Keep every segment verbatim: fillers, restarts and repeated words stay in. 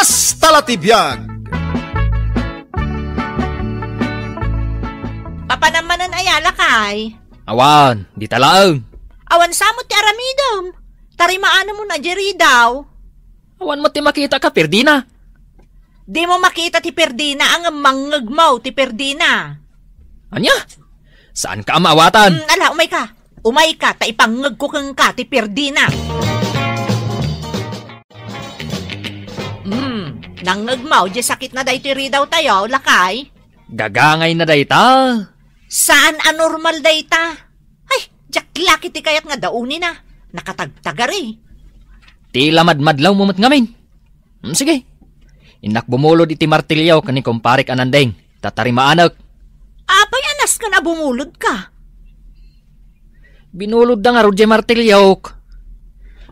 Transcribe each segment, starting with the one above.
Kasta la ti biag. Papanam manen aya, lakay? Awan, dita laeng. Awan sa met ti aramidem. Tarimaanem a di ridaw. Awan met ti makita ka, Perdina. Dimo makita ti Perdina, ngem mangngegmo ti Perdina. Ania? Saanka a maawatan? Mm, ala, umayka. Umayka, ta ipangngegko kenka ti Perdina. Mm, nangngegmo, di sakit na daytoy ridaw tayo, lakay? Gagangay na dayta. Saan a normal dayta? Ay, diak la ket ti kayat nga daunina. Nakatagtagari. Ti la madmadlawmo met ngamin. Hmm, sige. Innak bumulod iti martilyo ken ni kumparek a Nanding. Tatarima anak. Apay a nasken a bumulod ka? Binulod da ngarud diay martilyok.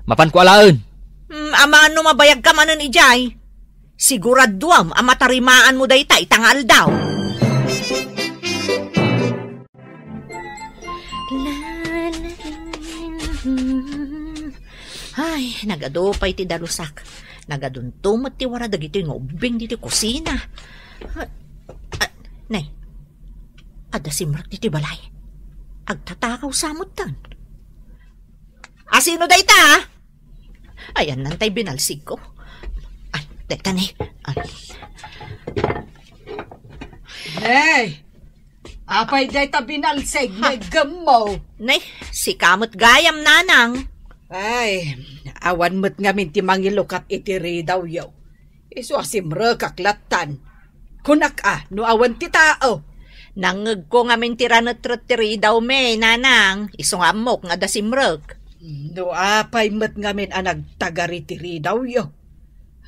Mapanko alaen. Hmm, amangan no mabayag ka manen idiay. Siguraduam a matarimaan mo dayta ita nga aldaw. Ay, nagadu pay ti dalusak. Nagadunto met ti wara dagitoy nga ubbing ditoy kusina. Ah, ah, nay, adda simrek ditoy balay. Agtatakaw sa metten. Asino dayta? Ay, annantay binalsigko. Ay, dayta ni. Ay. Hey! Apay dayta binalsig, Ha? Naggammo? Nay, sika met gayam, nanang. Ay, awan met ngamin ti mangilukat iti ridawyo. Isu a simrekak lattan. Kunak a, no awan ti tao. Nangngegko ngamin ti ranetret ti ridawmi, nanang. Isu nga ammok nga adda simrek. No apay met ngamin a nagtagari ti ridawyo.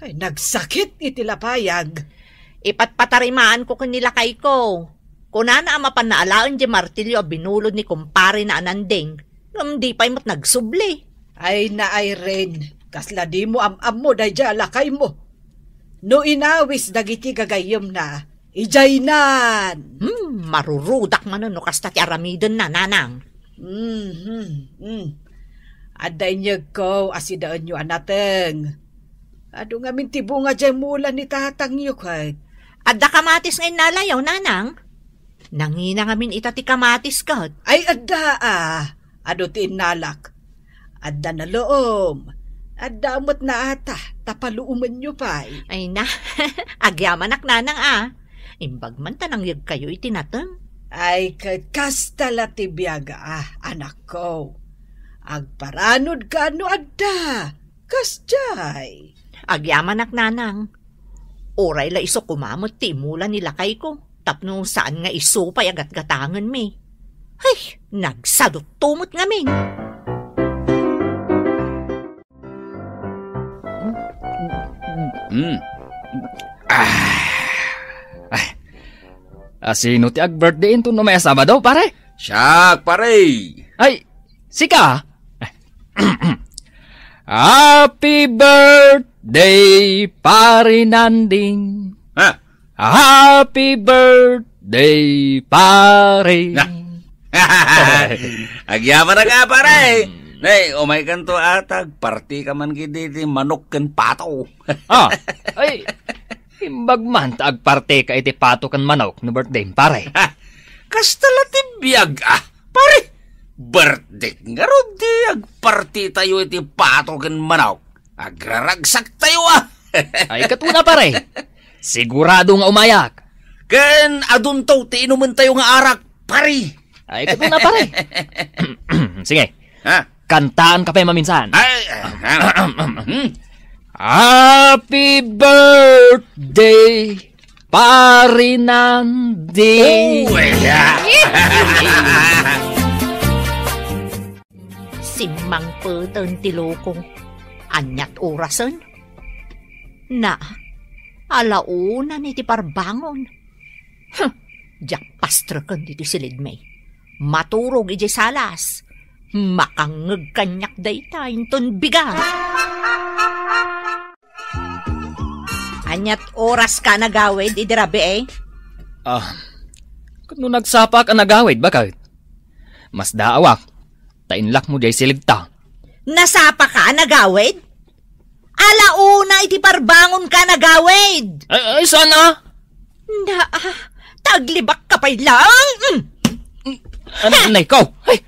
Ay, nagsakit iti lapayag. Ipatpatarimaanko ken ni lakayko. Kunana a mapanna alaen diay martilyo a binulod ni kumparena a Nanding, ngem di pay met nagsubli. Ay, na, Irene, kasla dimo am-ammo daydiay a lakaymo. No inawis dagiti gagayyemna, idiaynan. Hmm, marurudak manen no kasta ti aramidenna, nanang. Mhm, mm. Adda inyegko a sidaenyo a nateng. Adu ngamin ti bunga diay mula ni tatangyo ket. Adda kamatis nga innalayo, nanang? Nangina ngamin ita ti kamatis ket. Ay, adda, a. Adu ti innalak. Adda naloom. Adda met naata, ta paluomenyo pay. Ay na, agyamanak, nanang, a. Imbag man ta nangyegkayo iti nateng. Ay, ket kasta la ti biag, a, anakko. Agparanodka no adda. Kasdiay. Agyamanak, nanang. Uray la isu koma met ti imula ni lakayko, tapno saan nga isu pay a gatgatangenmi. Hay, nagsadutto met ngamin. Mm. Ah. Ay. Asino ti ag-birthday inton umay a Sabado, pare? Siak, pare. Ay, sika? Happy birthday, pare Nanding. Ha? Happy birthday, pare. Na. Agyamanak, pare. Nay, umaykanto a ta agparteka man ketdi iti manok ken pato. Ah, ay, imbag man ta agparteka iti pato ken manok no birthday, pare. Ha? Kasta la ti biag, a, pare. Birthday ngarud ti agpartitayo iti pato ken manok. Agraragsaktayo, a. Ay, ket una, pare. Sigurado nga umayak. Ken adunto ti inumentayo nga arak, pare. Ay, ket una, pare. Sige. Ha? Kantaanka pay maminsan. Ay, ah, ah, hmm. Happy birthday, pare Nandi. Oh, yeah. Simmangpeten ti loko. Aniat orasen? Na, ala unan iti parbangon. Huh, diak pastreken ditoy silidmi. Maturog idiay salas. Makangngeg kaniak dayta inton bigat. Aniat oraska a nagawid idi rabii? Ah, ket no nagsapak a nagawid, baket? Masdaawak, ta inlakmo diay siligta. Nasapaka a nagawid? Ala una iti parbangonka, Gawid. Ay, ay, saan a? Na, ah, ta aglibakka pay laeng. Mm. Ano, nay ko? Ay,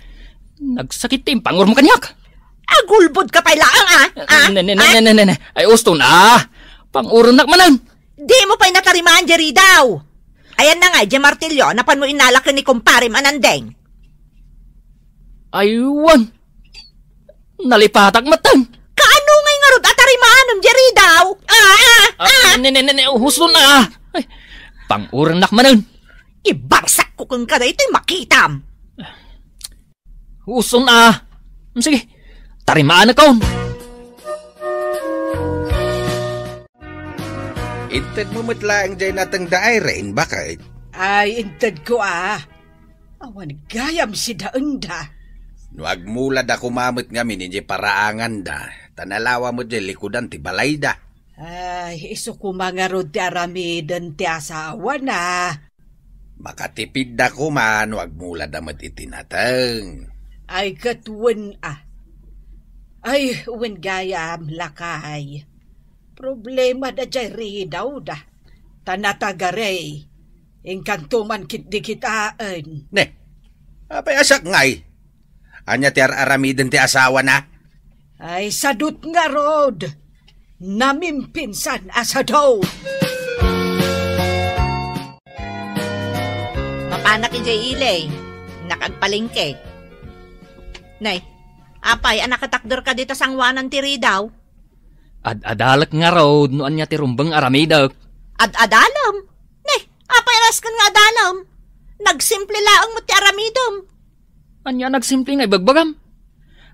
nagsakit ti impangurmo kaniak. Agulbodka pay laeng, ah? Ah? Ne, ne, ne, Ah? ne, ne, ne, ne. Ay, uston, ah. Pangurennak manen. Dimo pay natarimaan, Jeridaw. Ayanna nga, diay martilyo, napanmo inala ken ni kumparem a Nandeng. Ay, wen. Nalipatak metten. Kaano ngay ngarud a tarimaanmo, Jeridaw? Ah, ah, Ah, ah! ne, ne, ne, ne, huston, ah. Ay, pangurennak manen. Ibarsakko kenka daytoy makitam. Uson a. Sige, tarimaanakon. Intedmo met laeng diay nateng da Irene, baket? Ay, intedko a. Awan gayam sidaenda. No agmulada koma met ngamin idiay paraanganda, ta nalawa met diay likudan ti balayda. Ay, isu koma ngarud ti aramiden ti asawana. Makatipidda koma no agmulada met iti nateng. Ay, ket wen a. Ay, wen gayam, lakay. Problema da jay Ridawda. Ta natagaray. Inkanto man ket di kitaen. Ne, apay a sakngay? Ania ti ar-aramiden ti asawana? Ay, sadut ngarud. Namimpinsan a sadut. Mapanak idiay ili, nakagpalengke. Nay, apay a nakatakderka dita sangoanan ti Ridaw? Ad-adalek ngarud no ania ti rumbeng aramidek. Ad-adalem? Ne, apay a nasken nga adalem? Nagsimple laeng met ti aramidem. Ania nagsimple nga ibagbagam?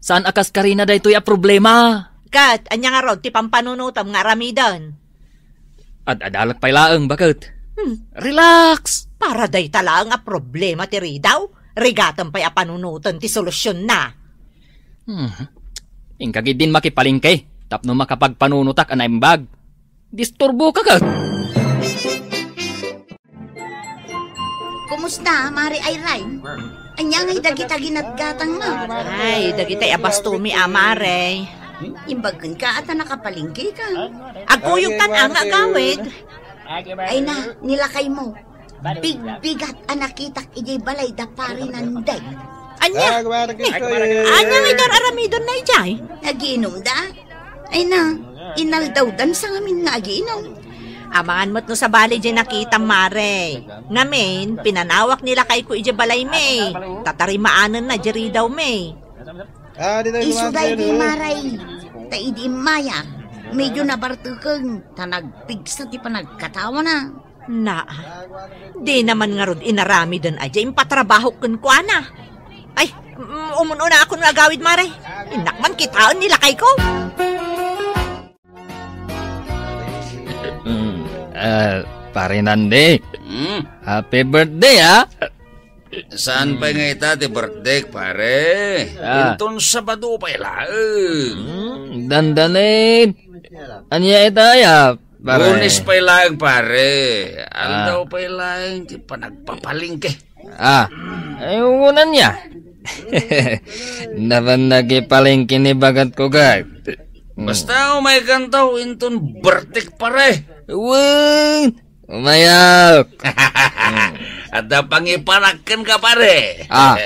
Saan a kas karina daytoy a problema? Ket ania ngarud ti pampanunotem nga aramiden? Ad-adalek pay laeng, baket. Hmm. Relax! Para dayta laeng a problema ti Ridaw, rigatem pay a panunoten ti solusionna. Hmm. Inka gid din makipalengke tapno makapagpanunotak a naimbag. Disturboka ket. Kumusta, Mare Irene? Ania ngay dagita ginatgatangmo? Ay, dagitay a bastomi a, Mare. Imbag kenka a ta nakapalengkeka. Agkuyogtan a nga agawid. Ay na, ni lakaymo. Bigbigat a nakitak idiay balay da Pari Nandeng. Ania? Ania nga idi ar-aramidonna idiay? Nagiinumda? Ay na, inaldawdan sa ngamin nga agiinum. Amangan met no sabali diay nakitam, Mare. Ngamin, pinanawak ni lakayko idiay balaymi. Ta tarimaanenna diay Ridawmi. Isu daydi, Mare. Ta idi immayar, medyo nabarteken, ta nagpigsa ti panagkatawana. Naa, dina man ngarud inaramiden a diay impatrabahok kenkuana. Ay, mm, umun-unakon nga agawid, Mare. Innak man kitaen ni lakayko. Mm, ah, Pare Nandi. Hmm? Happy birthday, ah. Saan pay nga ita ti birthday, pare? Ah. Inton Sabado pay laeng. Hmm, dandanin. Ania ita ya, pare? Lunes pay laeng, pare. Aldaw pay laeng ti panagpapalengke. Ah. Ay, unan niya. Napan nagipalengke ni bagat ko, gad. Basta umay kantaw inton birthday, pare. Wen, umayok. Adda pangipanak kenka, pare. Ah.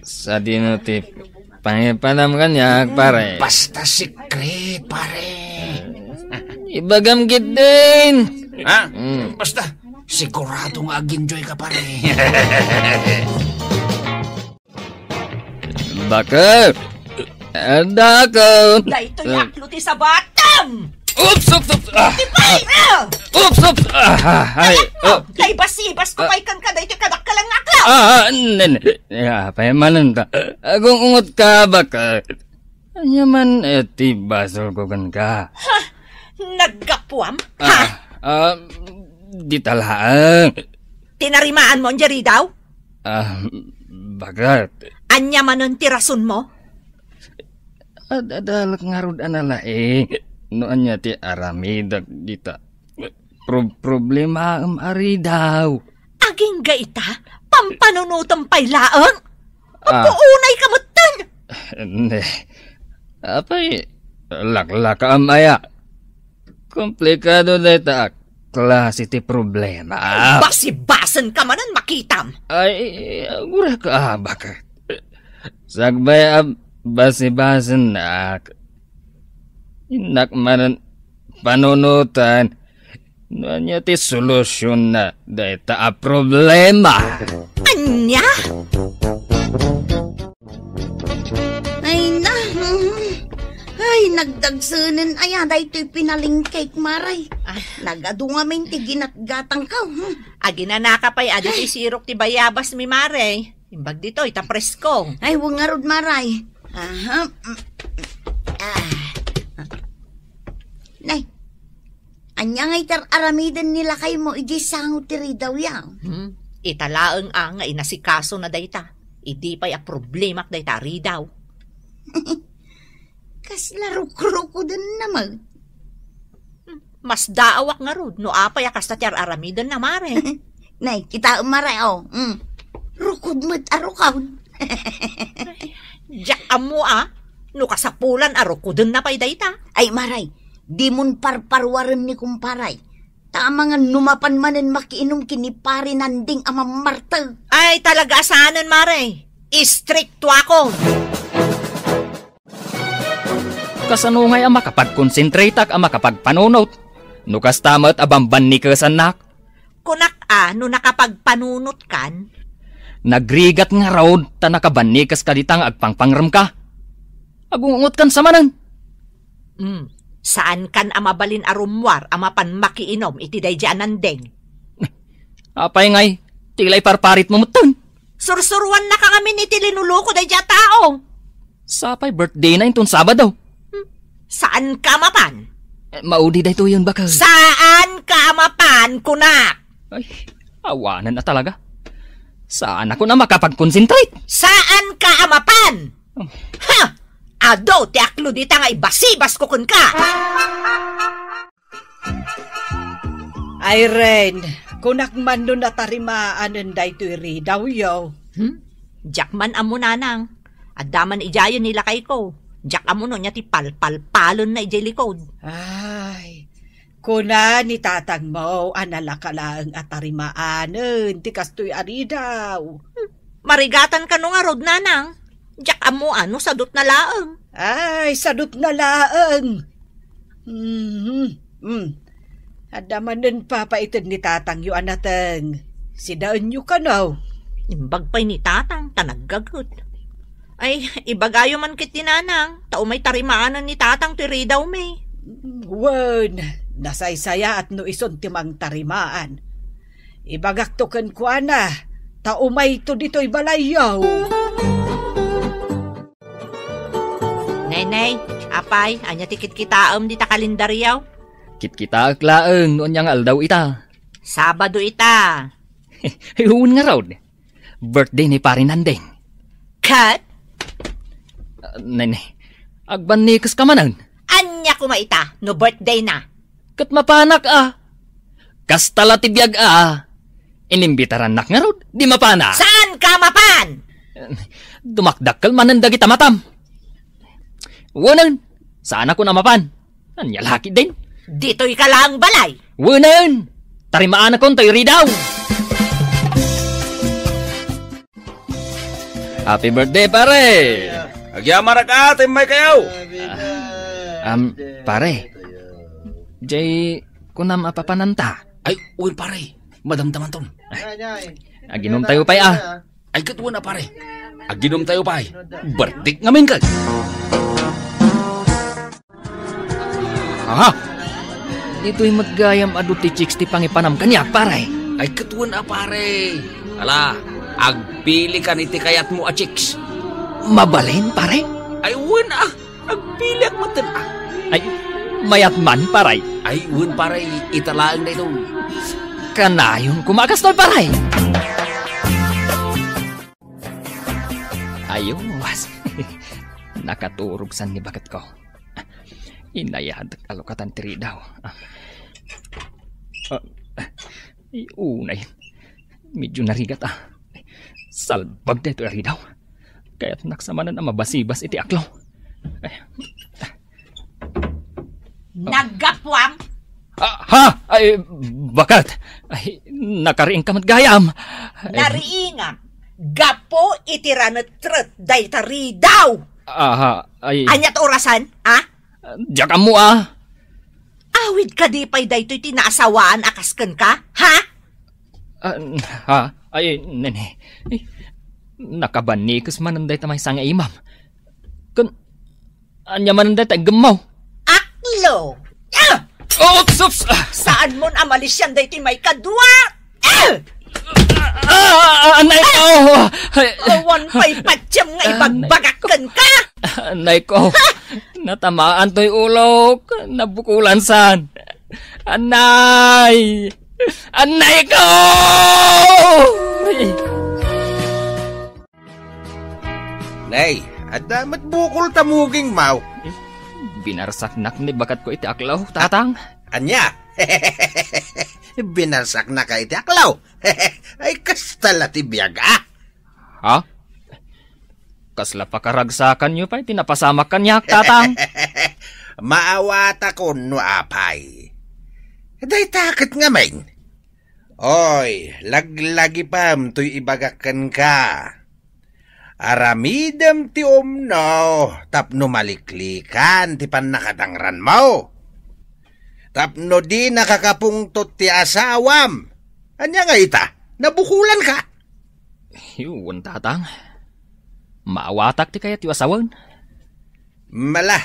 Sadino ti pangipanam kaniak, pare? Basta secret, pare. Ibagam gid din. Ha? Mm. Basta, sigurado nga ag-enjoy ka, pare. Bakit? Adda ako. Daytoy aklo ti sabatam! Oops, oops, oops! Ah! Tipay! Ah! Oops, oops! Ah, ay, oh. Naibas-ibas ko pay kenka daytoy kadakkel nga aklo! Ah, ah, ne, ne. Ya, payamanen ta. Agung-ungot ka, bakit? Ania man, eh, ti basol ko kenka? Ha? Naggapuam? Ha? Ah, ah, dita laeng. Tinarimaan mo, Jerry daw? Ah, bakit? Ania manen ti rason mo? Ad-adalek ngarud a nalaing no ania ti aramidek dita. Pro-, problemaem a ridaw. Agingga ita, pampanunotem pay laeng? Ah. Agpuunay ka metten! Ne. Apay, Laklakaam aya. Komplikado dayta a klase ti problema. Basibasenka manen, makitam! Ay, aguraka a baket. Sakbay a basibasennak, innak manen panunotan no ania ti solusionna dayta a problema. Ania? Ay na, mm. Ay, nagdagsenen aya daytoy pinalingkek, Mare. Ah. Nagadu ngamin ti ginatgatangko, hmm. Aginanaka pay a ditoy sirok ti bayabasmi, Mare. Imbag ditoy, ta presko. Ay, wen ngarud, Mare. Aha, mm. Ah. Nay, ania ngay ti ar-aramiden ni lakaymo idiay sango ti ridawyo? Hmm? Ita laeng a nga inasikasona dayta. Idi pay a problemak dayta a ridaw. Kasla rukrukodenna met. Hmm, masdaawak ngarud no apay a kasta ti ar-aramidenna, Mare. Nay, kitaem, Mare, o. Hmm. Rukod met a rukod. Diak ammo a no kasapulan a rukodenna pay dayta. Ay, Mare, dimon parparuaren ni kumparay. Ta amangan no mapan manen makiinom ken ni Pare Nanding a mammarteg. Ay, talaga a saanen, Mare. Istriktoakon. Kasano ngay a makapagkonsentratak a makapagpanunot? No kasta met a bambannikesannak? Kunak a no nakapagpanunotkan? Nagrigat ngarud ta nakabannikeska dita nga agpangpangremka. Agungungot kan sa manen. Hmm. Saankan a mabalin a rummuar a mapan makiinom iti daydi a Nanding. Apay ngay, ti la iparparitmo metten? Sursuruannaka ngamin iti linuluko daydi a tao. Sapay birthday na inton Sabado. Hmm. Saanka a mapan? Eh, maudi daytoyen, baket. Saanka a mapan, kunak? Ay, awanen a talaga. Saanakon a makapagkonsentrate. Saanka a mapan? Oh. Ha! Adu ti aklo dita nga ibasibasko kenka! Irene, kunak man no natarimaanen daytoy ridawyo. Hmm? Diak man ammo, nanang. Adda man idiayen ni lakayko. Diak ammo no ania ti palpalpalenna idiay likod. Ay, kuna ni tatangmo a nalaka laeng a tarimaanen ti kastoy a ridaw. Hmm. Marigatan kano ngarud, nanang? Diak ammo a no sadutna laeng. Ay, sadutna laeng. Mhm. Mm. Adda manen papa ited ni tatangyo a nateng. Sidaenyo kano. Imbag pay ni tatang ta naggaget. Ay, ibagayo man ket ni nanang, ta umay tarimaanen ni tatang ti ridawmi. Wen, nasaysayaat no isun ti mangtarimaan. Ibagakto kenkuana, ta umayto ditoy balayyo. Neney, apay, ania ti kitkitaem dita kalendaryo? Kitkitaek laeng no ania nga aldaw ita. Sabado ita. Wen ngarud. Birthday ni Pare Nandeng. Ket? Ah, neney, agbannikeska manen. Ania koma ita no birthday na? Ket mapanak a. Kasta la ti biag a. Inimbitarannak ngarud, di mapanak. Saanka a mapan? Dumakdakkel manen dagita matam. Wenen, saanakon a mapan. Ania la ketdin? Ditoyka laeng balay. Wenen, tarimaanakon toy ridaw. Happy birthday, pare! Agyamanak a, timmaykayo! Ah, am, pare. Jay, kunam a papananta? Ay, wen, pare. Madamdamanton. Aginumtayo pay, ah. Ay, ket wen a, pare. Aginumtayo pay. Birthday ngamin ket. Aha! Ditoy met gayam adu ti chicks ti pangipanam kaniak, pare. Ay, ket wen a, pare. Ala, agpilikan iti kayatmo a chicks. Mabalin, pare? Ay, wen a. Agpiliak metten a. Ay, mayat man, pare. Ay, wen, pare. Ita laeng daytoy. Kanayon koma a kastoy, pare. Ayos. Nakaturog san ni baketko. Inayadek a lukatan ti ridaw. Ah, ay, unay. Medyo narigat, ah. Salbag daytoy a ridaw. Kayatnak sa manen a mabasibas iti aklo. Ay. Naggapuam? Ah, ha? Ay, baket? Ay, nakariingka met gayam. Nariingak gapu iti ranetret dayta ridaw. Aha, ay. Ania ti orasan, ha? Diak ammo, a. Awid kadi pay daytoy ti naasawaan a kas kenka, ha? Ah, ha? Ay, nene. Ay, nakabannikes manen dayta maysa nga imam. Ken, ania manen dayta iggemmo? Aklo! Ah! Oops, oops! Ah! Saan mon a malisian daytoy maikadua? Ah! Ah, ah, anay ko! Ay, awan pay patiem nga ibagbagak kenka! Anay ko! Natamaan toy ulok! Nabukulan san! Anay! Anay ko! Nay, adda met bukol ta muging, maw. Binarsaknak ni baket ko iti aklaw, tatang. Ania? Binarsaknak iti aklaw? Ay, kasta la ti biag, a? Ha? Kasla pakaragsakanyo pay ti napasamak kaniak, tatang? Maawatakon no apay. Dayta ket ngamin. Oy, laglagipem toy ibagak kenka. Aramidem ti umno tapno maliklikan ti pannakadangranmo. Tapno dina kakapungtot ti asawam. Ania nga ita? Nabukulanka? Wen, tatang. Maawatak ti kayatyo a sawen. Mala,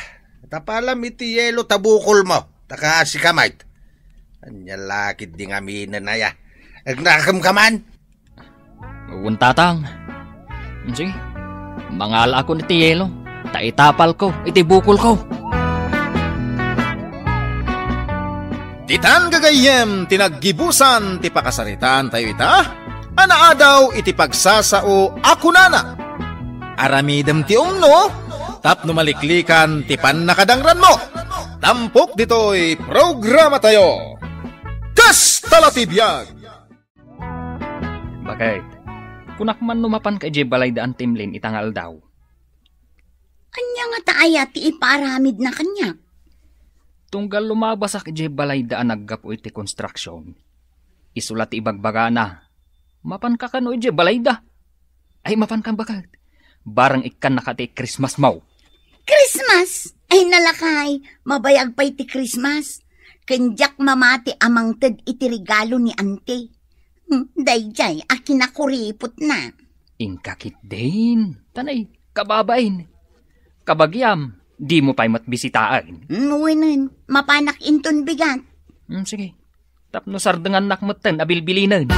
tapalam iti yelo ta bukolmo, ta kaasika met. Ania la ketdi ngaminen aya? Agnakem ka man? Wen, tatang. Sige, mangalaakon iti yelo, ta itapalko iti bukolko. Ditan gagayyem ti naggibusan ti pakasaritaan tayo ita, a naadaw iti pagsasao a kunana, "Aramidem ti umno tapno maliklikan ti pannakadangranmo." Tampok ditoy programa tayo. Kasta la ti biag! Baket, kunak man no mapanka idiay balay da Antimlin ita nga aldaw. Ania ngata aya ti ipaaramidna kaniak? Tunggal lumabasak idiay balay da a naggapu iti konstruksion, isu la ti ibagbagana, mapanka kano idiay balay da. Ay, mapankan baket. Barang ikkannaka ti Christmas mo. Christmas? Ay, nalakay, mabayag pay ti Christmas. Ken diak mamati a mangted iti regalo ni Auntie. Hmm, daydiay a kinakuripotna. Inka ketdin, tanay, kababain. Kabagiam, dimo pay met bisitaen. Hmm, wenen, mapanak inton bigat. Hmm, sige. Tapno sardengannak metten a bilbilinen.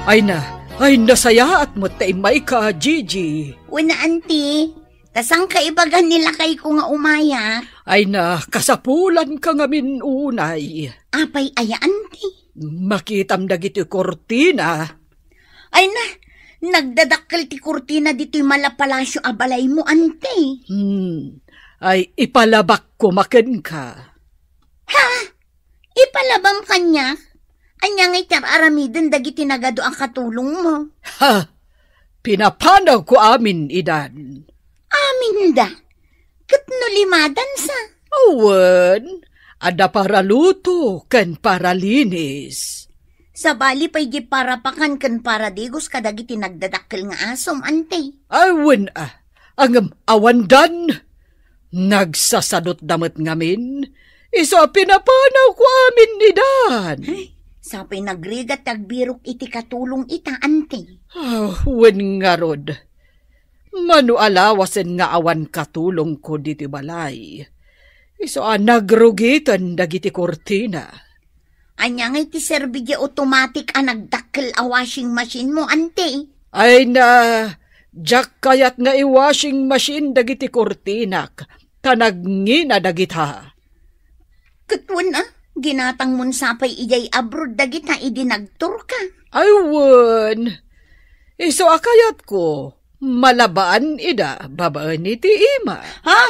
Ay na, ay nasayaat met ta immayka, Gigi. Wen, Auntie. Ta saan ka ibaga ni lakayko nga umaya? Ay na, kasapulanka ngamin unay. Apay aya, Auntie? Makitam dagiti kurtina. Ay na, nagdadakkel ti kurtina ditoy malapalasio a balaymo, Auntie. Hmm. Ay, ipalabakko makenka. Ha? Ipalabam kaniak? Ania nga iti ar-aramiden dagiti nagadu a katulongmo? Ha! Pinapanawko amin idan. Aminda? Ket no limadansa? Awan, adda paraluto ken paralinis. Sabali pay di parapakan ken paradigos kadagiti nagdadakkel nga asom, Auntie. Awan a, ngem awandan. Nagsasadutda met ngamin, isu a pinapanawko amin idan. Ay, sapay nagrigat ti agbirok iti katulong ita, Auntie. Ah, wen ngarud, mano a lawasen nga awan katulongko ditoy balay, isu a nagrugiten dagiti kurtina. Ania ngay ti serbi di automatic a nagdakkel a washing machine mo, Auntie? Ay na, diak kayat nga i-washing machine dagiti kurtinak, ta nagngina dagita. Ket wen a, ginatangmon sapay idiay abroad dagita idi nagturka. Ay wen, isu a kayatko, malabaan ida babaen iti ima. Ha?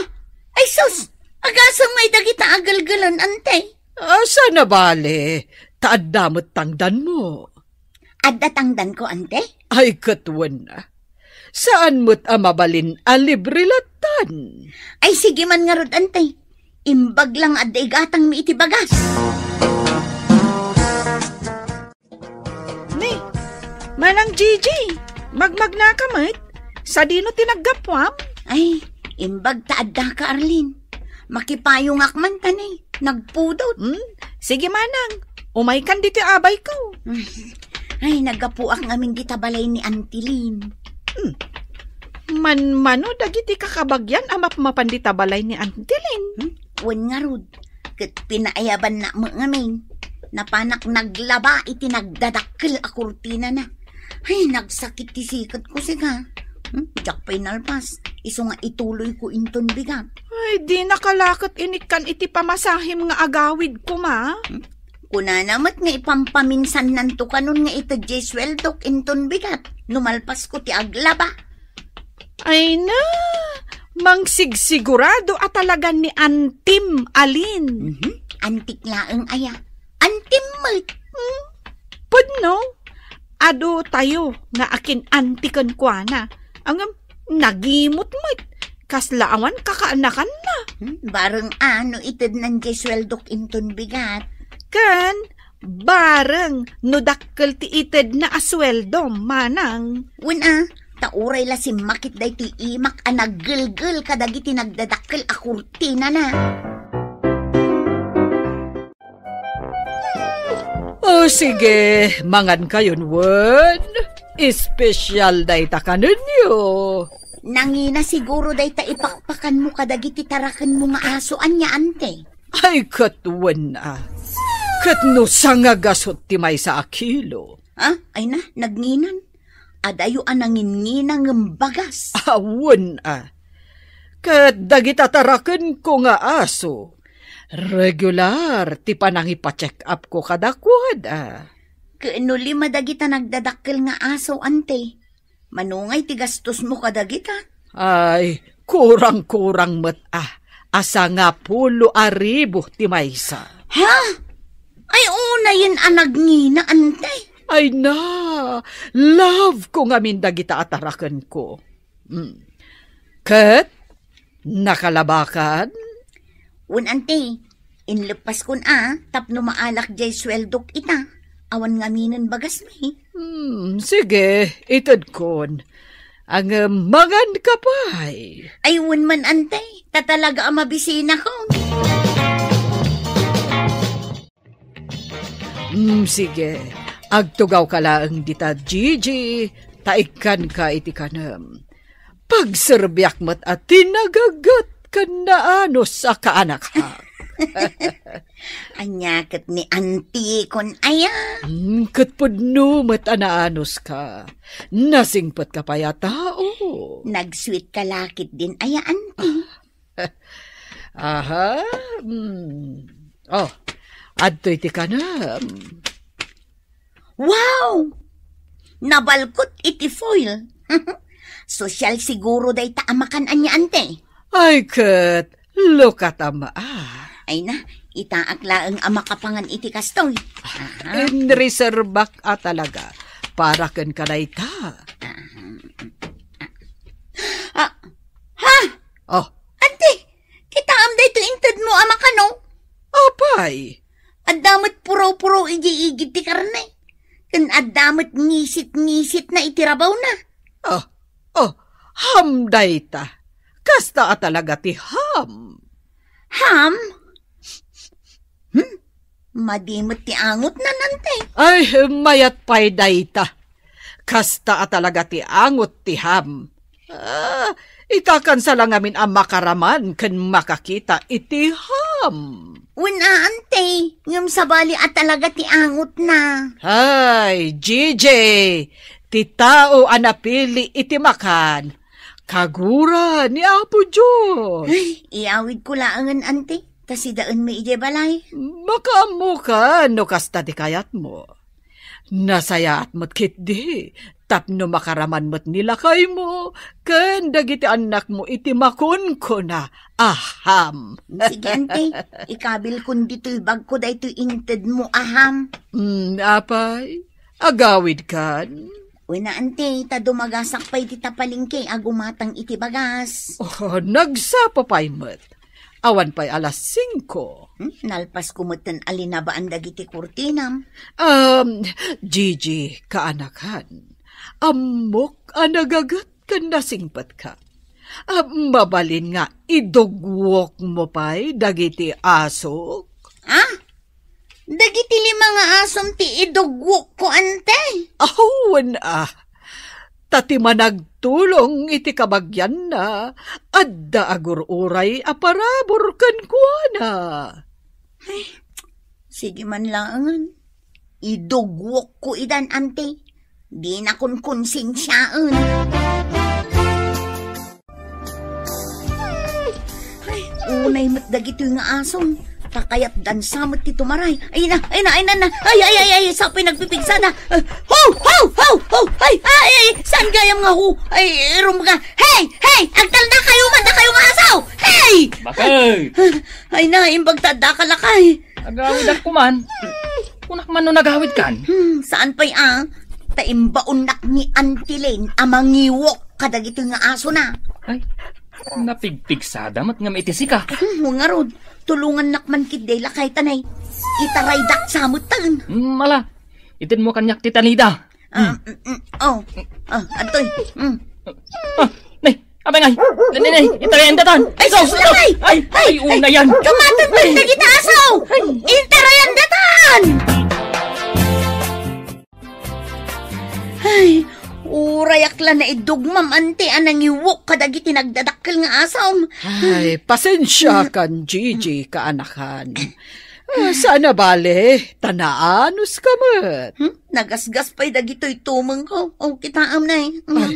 Ay sus! Agasem ngay dagita a gelgelen, Auntie. Asa nabale, ta adda met tangdanmo. Adda tangdanko, Auntie? Ay, ket wen a. Saan met a mabalin a libre lattan. Ay, sige man ngarud, ante. Imbag lang adda igatangmi iti bagas. Ni, Manang Gigi, magmagnaka met? Sadino ti naggapuam? Ay, imbag ta addaka, Arlene. Makipayongak man ta ni, nagpudot. Hmm? Sige, manang. Umaykan ditoy abayko. Ay, naggapuak ngamin dita balay ni Auntie Lynn. Hmm. Manmano dagiti kakabagyan a mapmapan dita balay ni Auntie Lynn? Hmm? Wen ngarud, ket pinaayabanna met ngamin. Napanak naglaba iti nagdadakkel a kurtinana. Ay, nagsakit ti siketko, sika. Hmm? Diak pay nalpas. Isu nga ituloyko inton bigat. Ay, di nakalaket inikkan iti pamasahim nga agawid koma. Hmm? Kunana met nga ipampaminsannanto kanon nga ited diay sueldok inton bigat no malpasko ti aglaba. Ay na, mangsigsigurado a talaga ni Antim, Alin. Mhm. Antik laeng aya. Antim met. Hmm? Pudno, adu tayo nga akin-antiken kuana. Ngem, nagimot met. Kasla awan kakaanakanna. Hmm? Bareng a no itednan diay sueldok inton bigat. Ken, bareng no dakkel ti itedna a sueldo, manang. Wen a, ta uray la simmakit daytoy imak a naggelgel kadagiti nagdadakkel a kurtinana. O sige, mangankayon wen. Espesyal dayta kanenyo. Nangina siguro dayta ipakpakanmo kadagiti tarakenmo nga aso ania, ante. Ay, ket wen a. Ket no sangagasut ti maysa a kilo. Ah, ay na, nagnginan. Adayo a nanginnginang ngem bagas. Awan a. Ket dagita tarakenko nga aso, regular ti panangipa-check-upko kadakuada. Ket no lima dagita nagdadakkel nga aso, ante, manungay ti gastosmo kadagita? Ay, kurang-kurang met a, a sangapulo a ribu ti maysa. Ha? Ay, unayen a nagngina, ante. Ay na, love ko ngamin dagita a tarakenko. Mm. Ket, nakalabakan? Wen, ante, inleppaskon a, tapno maalak diay sueldok ita, awan ngaminen bagasmi. Hmm, sige, itedkon. Ngem, manganka pay. Ay, wen man, ante, ta talaga a mabisinakon. Mm, sige. Agtugawka laeng dita, Gigi, ta ikkanka iti kanem. Pagserbiak met a tinagagat ken naanus a kaanakak. Ania ket ni antikon aya? Mm, ket pudno met a naanuska. Nasingpetka pay a tao. Nagsuitka la ketdin aya, anti? Aha. Hmm. Oh, adtoy ti kanem. Wow! Nabalkot iti foil. Sosyal siguro dayta a makan ania, ante. Ay, ket, look at ama. Ay na, itaak laeng a makapangan iti kastoy. Aha. Inreserbak a talaga para ken kadayta. Ah, ha? Oh. Anti, kitaem daytoy intedmo a makano? Apay? Adda met puraw-puraw idiay igid ti karne. Ken adda met ngisit-ngisit na iti rabawna. Oh, oh, ham dayta. Kasta a talaga ti ham. Ham? Hmm? Madi met ti angotna, ante. Ay, mayat pay dayta. Kasta a talaga ti angot ti ham. Ah, itakansa la ngamin a makaraman ken makakita iti ham. Wen a, ante, ngem sabali a talaga ti angotna. Ay, Gigi, ti tao a napili iti makan, kagura ni Apo Dios. Ay, iyawidko laengen, ante, ta sidaenmi idiay balay. Makaammokan no kasta ti kayatmo. Nasayaat met ketdi, tapno makaraman met ni lakaymo ken dagiti annakmo iti makunkuna a ham. Sige, ante, ikabilkon ditoy bagko daytoy intedmo a ham. Mm, apay, agawidkan. Wen, ante, ta dumagasak pay dita palengke a gumatang iti bagas. Oh, nagsapa pay met. Awan pay alas singko. Hmm, nalpas ko metten a linabaan dagiti kurtinam. Um, Gigi, kaanakan, ammok a nagaget ken nasingpetka. Ah, mabalin nga idugwokmo pay dagiti asok? Ah? Dagiti lima nga asom ti idugwokko, ante? Awan, ah. Ta ti managtulong iti kabagianna, adda agur-uray a parabur kenkuana. Ay, sige man laengen. Idugwokko idan, ante. Dina konkonsensiaen. Ay, unay met dagitoy nga asom. Pakayatdan sa met ti tumaray. Ay na, ay na, ay na, na. Ay, ay, ay, ay, sa pay nagpipigsada. Ah, ho, ho, ho, ho. Ay, ay, ay, saan gayam nga ho? Ay, rumga. Hey, hey, agtalda kayo man, da kayo nga asaw. Hey! Bakit? Ay na, imbag ta adda ka lakay. Agawidak kuman. Kunak man no nagawid kan. Hmm, saan pay a? Ta imbaonnak ni Auntie Lynn a mangiwok kadagitoy nga aso na. Ay, napigpigsada met ngem iti sika. Hmm, ngarud, tulongannak man ketdi lakay tanay. Itaraydak sa met taen. Hmm, ala, itedmo kaniak ti tanida. Ah, Hmm. mm, mm, oh. Ah, adtoy. Mm. Ah, nay, apay ngay. Nay, nay, nay, itarayan datan. Ay, sus, ay, ay, ay, ay, una yan. Dumatang pa dagiti aso. Itarayan datan. Ay, urayak la naidugmam, ante, a nangiwok kadagiti nagdadakkel nga asom. Ay, pasensiakan, Gigi, kaanakan. Ah, saan a bale, ta naanus ka met. Hmm? Nagasgas pay dagitoy tumeng ko. O, kitaem na eh. Hmm. Ay,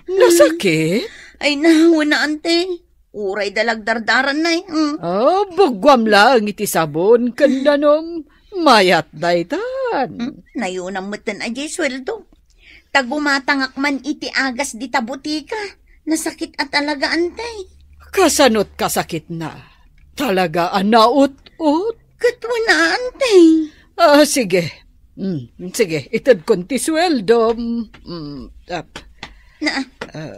nasakit? Ay, nahawa na, ante. Uray da lagdardaran na eh. Hmm. Ah, bugwam lang iti sabon ken danum. Mayat daytan. Hmm? Nayunam metten a diay sueldo. Ta gumatangak man iti agas dita butika. Nasakit a talaga, ante. Kasanot kasakitna? Talaga a naut-ut? Ket wen, ante. Ah, sige. Mm, sige, itedkon ti sueldo. Mm, ap. Na, Ah,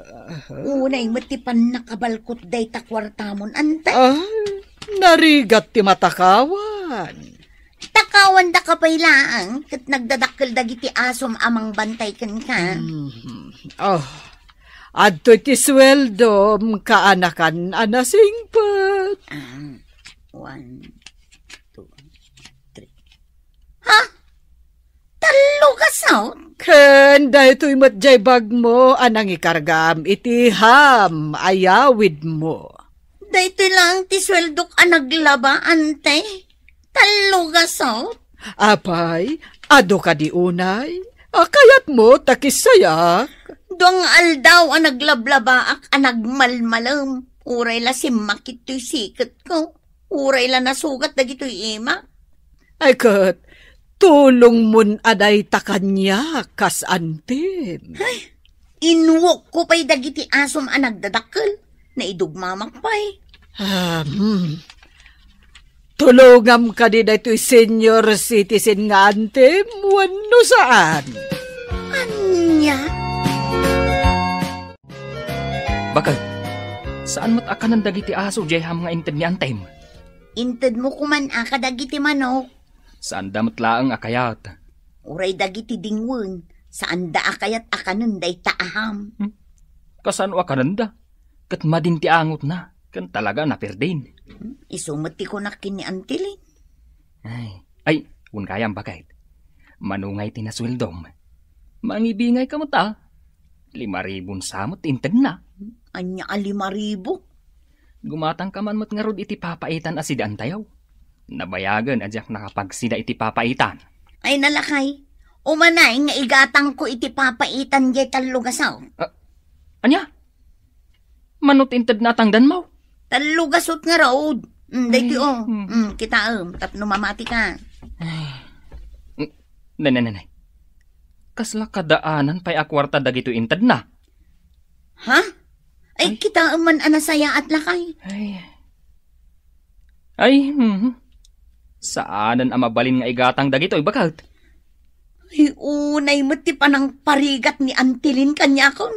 unay met ti pannakabalkot dayta kuartamon, ante. Ah, narigat ti matakawan. Takawan da ka pay laeng, ket nagdadakkel dagiti asom a mangbantay kenka. Mhm. Oh, adtoy ti sueldom, kaanakan a nasingpet. Ah, one, two, three. Ha? Tallo ka saut? Ken daytoy met jay bagmo a nangikargam iti ham a yawidmo. Daytoy laeng ti sueldok a naglaba, ante. Tallo ka saut? Apay, adu kadi unay? A, kayatmo ta kissayak? Dua nga aldaw a naglablabaak a nagmalmalem. Uray la simmakit toy siketko. Uray la nasugat dagitoy imak. Ay ket, tulongmon a dayta kaniak kas antim. Ay, inwokko pay dagiti asom a nagdadakkel. Naidugmamak pay. Ah, hmm. Tulongam kadi daytoy senior citizen nga antim wenno saan? Ania? Bakit? Saan met a kanen dagiti aso diay ham nga inted ni antim? Intedmo koman a kadagiti manok. Saanda met laeng a kayat. Uray dagiti dingwen, saanda a kayat a kanen dayta a ham. Hmm? Kasano a kanenda? Ket madin ti angotna, ken talaga a napirdin. Hmm? Isu met ti kunak ken ni Auntie Lynn. Ay, ay, wen gayam, baket. Mano ngay ti nasueldom? Mangibingay ka met a. Lima ribon sa met ti intedna. Ania a lima ribu? Gumatang ka man met ngarud iti papaitan a sidaantayo. Nabayagen a diak nakapagsida iti papaitan. Ay, nalakay. Umanay nga igatangko iti papaitan diay tallo gasaw. Ah, ania? Mano ti intedna a tangdanmo? Tallo gasut nga raod. Mm, daytoy, Ay, oh. mm. Mm, kitaem, tapno mamati ka. Ay. Mm, ne, ne, ne, ne. Kasla kadaanan pay a kuarta dagitoy intedna? Ha? Ay, Ay. kitaem man a nasayaat lakay. Ay. Ay, mhm. Saanen a mabalin nga igatang dagitoy, baket. Ti unay met ti panangparigat ni Auntie Lynn kaniakon.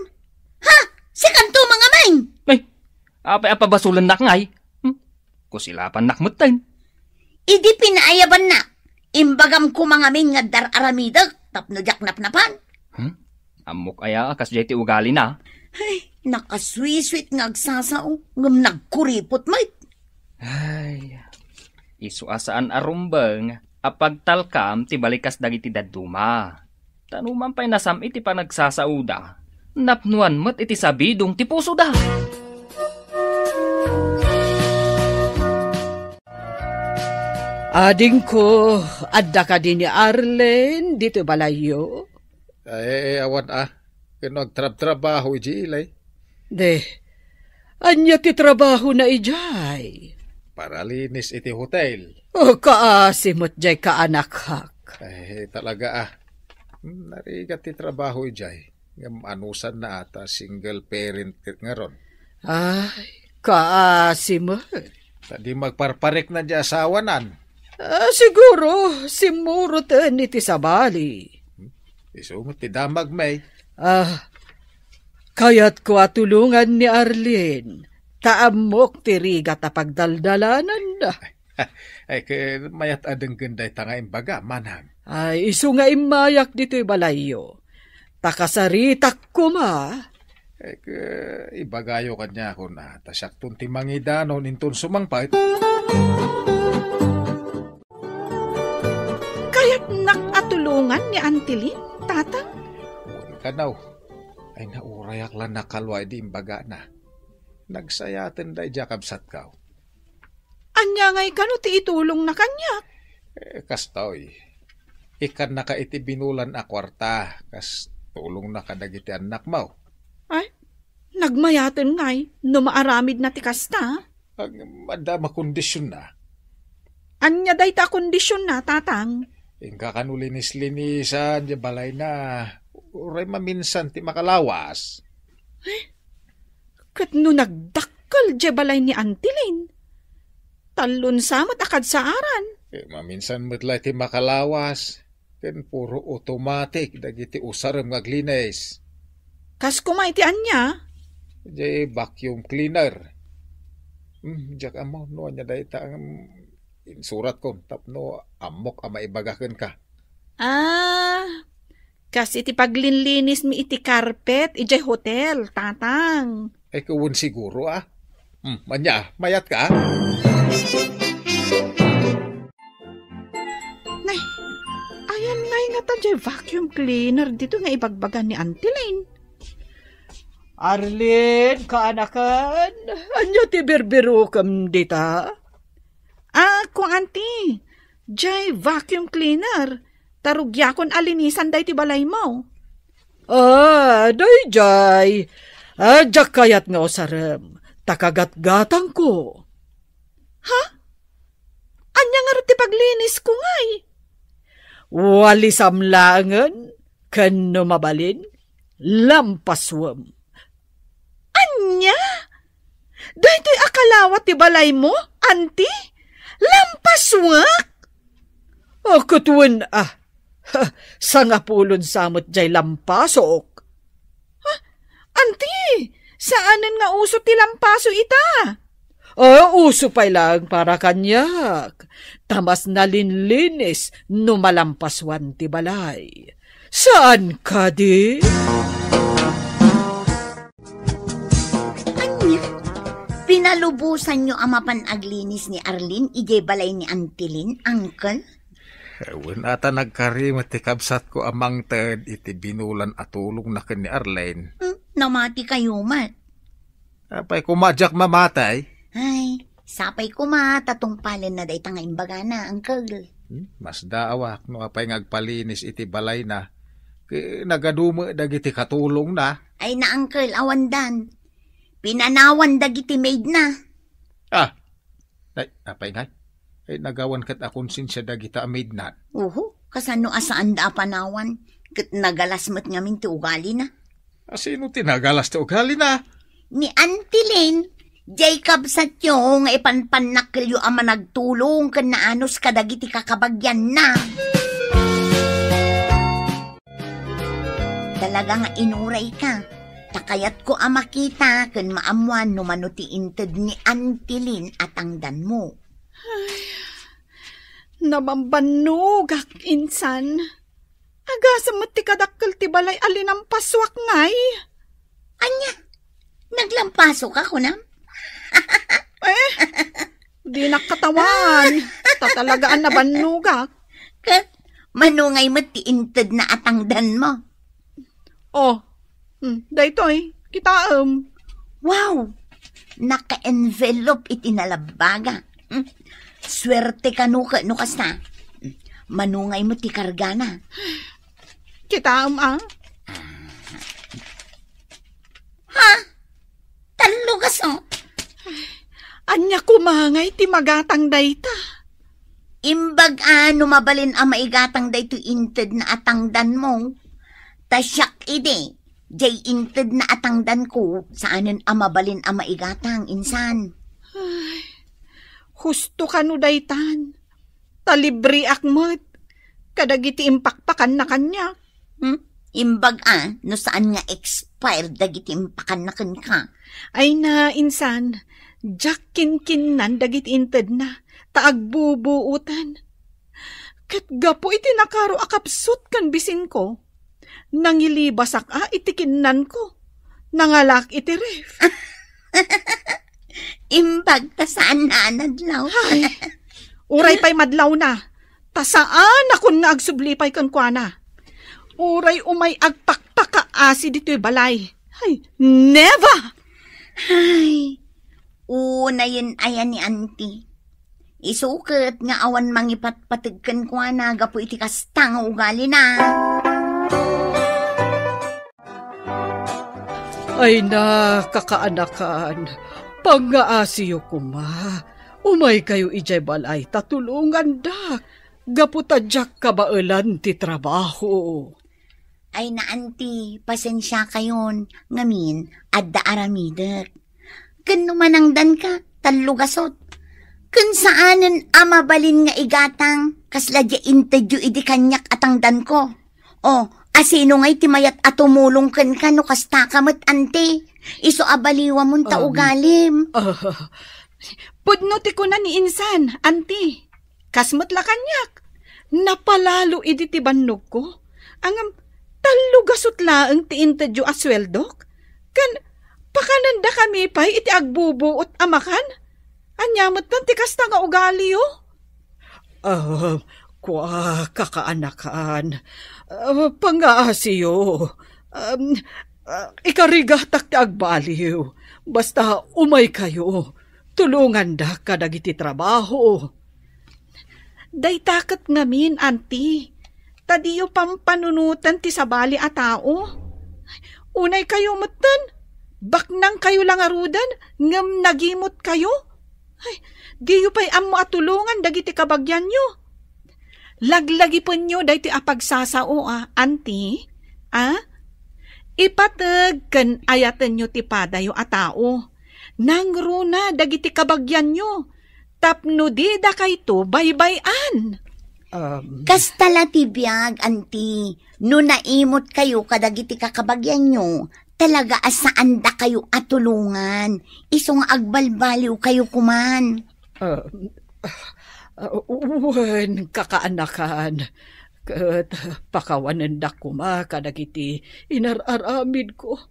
Ha? Sikanto mangamin? Ay, apay a pabasolennak ngay? Hmm? Kusilapannak metten. Idi pinaayabannak, imbagam koma ngamin nga dar-aramidek tapno diak napnapan. Hmm? Ammok aya a kasdiay ti ugalina? Ay, nakasweet-sweet nga agsasao, ngem nagkuripot met. Ay, isu a saan a rumbeng a pagtalkam ti balikas dagiti dadduma. Ta numan pay nasam-it ti panagsasaoda, napnoan met iti sabidong ti pusoda. Adingko, adda kadi ni Arlene ditoy balayyo? Ay, awan a. Ken no agtrabtrabaho idiay ilay. De, ania ti trabahona idiay? Paralinis iti hotel. O, kaasi met diay kaanakhak. Ay, talaga a. Hmm, narigat ti trabaho idiay. Ngem anusanna a ta single parent ket ngarud. Ay, kaasi met. Ta di magparparikna diay asawanan. Ah, siguro, simmuroten iti sabali. Hmm? Isu met ti damag, May. Ah, kayatko a tulongan ni Arlene, ta ammok ti rigat a pagdaldalananna. Ay, ket mayat a denggen dayta nga imbaga, manang. Ay, isu nga immayak ditoy balayyo. Ta kasaritak koma. Ay, ket ibagayo kaniakon a, ta siakton ti mangidanon inton sumangpet. Kayatnak a tulongan ni Auntie Lynn, Tatang? Wen kano. Ay, naurayak la nakalua idi imbagana. Nagsayaten daydiay a kabsatko. Ania ngay kano ti itulongna kaniak? Eh, kastoy. Ikkannaka iti binulan a kuarta, kas tulongna kadagiti annakmo. Ay, nagmayaten ngay no maaramidna ti kasta? Ag, adda makondisionna. Ania dayta a kondisionna, Tatang? Inka kano linis-linisan diay balayna. Uray maminsan ti makalawas. Eh, ket no nagdakkel diay balay ni Auntie Lynn, tallo sa met a kadsaaran. Eh, maminsan met la ti makalawas. Ken puro automatic dagiti usarem nga aglinis. Kas koma iti ania? Diay vacuum cleaner. Hmm, diak ammo no ania dayta nga insuratko tapno ammok a maibaga kenka. Ah, kas iti paglinlinismi iti karpet idiay hotel, Tatang. Ay, kawen siguro, ah. Hmm, ania, mayatka? Nay, ayan ngay ngata diay vacuum cleaner dito nga ibagbaga ni Auntie Lynn. Arlene, kaanakan, ania ti birbirukem dita? Ah, ko, Auntie, diay vacuum cleaner. Ta rugiakon a linisan daytoy balaymo. Ah, daydiay. Ah, diak kayat nga usarem. Ta kagatgatangko. Ha? Ania ngarud ti paglinisko ngay? Walisam laengen, ken no mabalin, lampasuem. Ania? Daytoy a kalawa ti balaymo, Auntie? Lampasuek? Ah, ket wen, ah. Ha, sangapulo sa met diay lampasok. Ha? Auntie, saanen nga uso ti lampaso ita? Ah, uso pay laeng para kaniak. Ta mas nalinlinis no malampasuan ti balay. Saan kadi? Ania? Pinalubosanyo a mapan aglinis ni Arlene idiay balay ni Auntie Lynn, Uncle? Wen, ata nagkari met ti kabsatko a mangted iti binulan a tulongna ken ni Arlene. Hmm, namatikayo met. Apay koma diak mamatay? Ay, sapay koma ta tungpalenna dayta nga imbagana, Uncle. Hmm, masdaawak no apay nga agpalinis iti balayna. Ket nagadu met dagiti katulongna. Ay na, Uncle, awandan. Pinanawan dagiti maidna. Ah, ay, apay ngay? Ay, nagawan ket a konsensia dagita a maidnan. Uhu, kasano a saanda a panawan? Ket nagalas met ngamin ti ugalina. A, sino ti nagalas ti ugalina? Ni Auntie Lynn, diay kabsatyo nga ipanpannakkelyo a managtulong ken naanus kadagiti kakabagianna. talaga nga inurayka. Ta kayatko a makita ken maammuan no mano ti inted ni Auntie Lynn a tangdanmo. Nabambannogak, insan. Agasem met ti kadakkel ti balay a linampasuak ngay. Ania? Naglampasoka, kunam? Eh, dinak katawan. Ta talaga a nabannogak. Ket mano ngay met ti intedna a tangdanmo? Oh, hmm, daytoy, kitaem. Wow! Naka-envelope iti nalabbaga. Hmm. Suerte kano ket no kasta. Hmm. Mano ngay met ti kargana? Kitaem, a? Ha? Tallo gasut? Ania koma ngay ti magatang dayta? Imbag a no mabalin a maigatang daytoy intedna a tangdanmo. Ta siak idi, jay intedna a tangdanko, saanen a mabalin a maigatang, insan. Ay, husto kano daytan. Ta libreak met kadagiti impakpakanna kaniak. Hmm? Imbag a, no saan nga expired dagiti impakanna kenka. Ay na, insan, diak kinkinnan dagiti intedna, ta agbubuoten. Ket gapu iti nakaro a kapsut ken bisinko, nangilibasak a iti kinnanko, nangalak iti ref. Imbag ta saan a nadlaw. Ay, uray pay madlawna, ta saanakon nga agsubli pay kenkuana. Uray umay agpakpakaasi ditoy balay. Ay, never! Ay, unayen aya ni Auntie. Isu ket nga awan mangipatpateg kenkuana gapu iti kasta nga ugalina. Ay na, kakaanakan, pangngaasiyo koma. Umaykayo idiay balay ta tulongandak, gapu ta diak kabaelan ti trabaho. Ay na, Auntie, pasensiakayon, ngamin, adda aramidek. Ken no manangdanka, tallo gasut. Ken saanen a mabalin nga igatang, kasla diay intedyo idi kaniak a tangdanko. O, asino ngay ti mayat a tumulong kenka no kastaka met, Auntie? Isu a baliwamon ta Um, ugalim. Ah, pudno ti kuna ni insan, Auntie. Kas met la kaniak, napalalo idi ti bannogko. Ngem, tallo gasut laeng ti intedyo a sueldok. Ken, pakanandakami pay iti agbubuot a makan? Ania met ti kasta nga ugaliyo? Ah, kua, kakaanakan. Ah, pangngaasiyo. Um, ah, ikarigatak ti agbaliw. Basta umaykayo. Tulongandak kadagiti trabaho. Dayta ket ngamin, Auntie. Ta diyo pampanunoten ti sabali a tao. Unaykayo metten, baknangkayo la ngaruden, ngem nagimutkayo. Ay, diyo pay ammo a tulongan dagiti kabagianyo. Laglagipenyo daytoy a pagsasao, a, Auntie, a? Ipateg ken ayatenyo ti padayo a tao. Nangruna dagiti kabagianyo tapno didakayto baybay-an. Um, Kasta la ti biag, Auntie. No naimutkayo kadagiti kakabagianyo, talaga a saandakayo a tulongan. Isu nga agbalbaliwkayo koman. Ah, ah, wen, kakaanakan. Ket pakawanendak koma kadagiti inar-aramidko.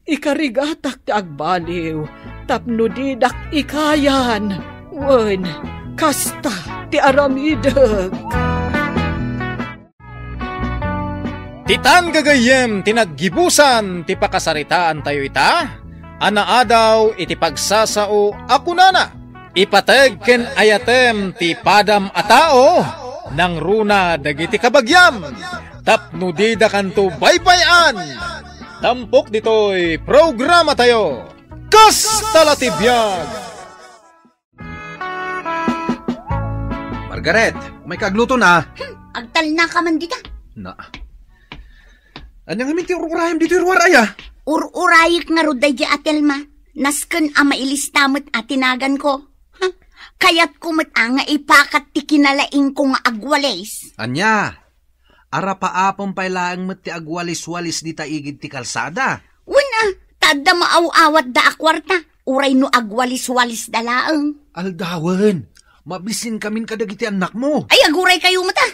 Ikarigatak ti agbaliw tapno didak ikayan. Wen, kasta ti aramidek. Ditan gagayyem ti naggibusan ti pakasaritaantayo ita a naadaw iti pagsasao a kunana, "Ipateg ken ayatem ti padam a tao, nangruna dagiti kabagiam, tapno didakanto baybay-an." Tampok ditoy programatayo, Kasta la ti Biag. Margaret, umayka agluto na. Hmm, agtalnaka man dita. Na. Ania ngamin ti ur-urayem ditoy ruar aya? Ur-urayek ngarud daydi a Telma. Nasken a mailista met a ti naganko. Ha? Kayatko met a nga ipakat ti kinalaingko nga agwalis. Ania? arapaapem pay laeng met ti agwalis-walis dita igid ti kalsada. Wen a, ta adda maaw-awatda a kuarta, uray no agwalis-walisda laeng. Aldawen, mabisinkamin kadagiti annakmo. Ay, aguray kayo met a.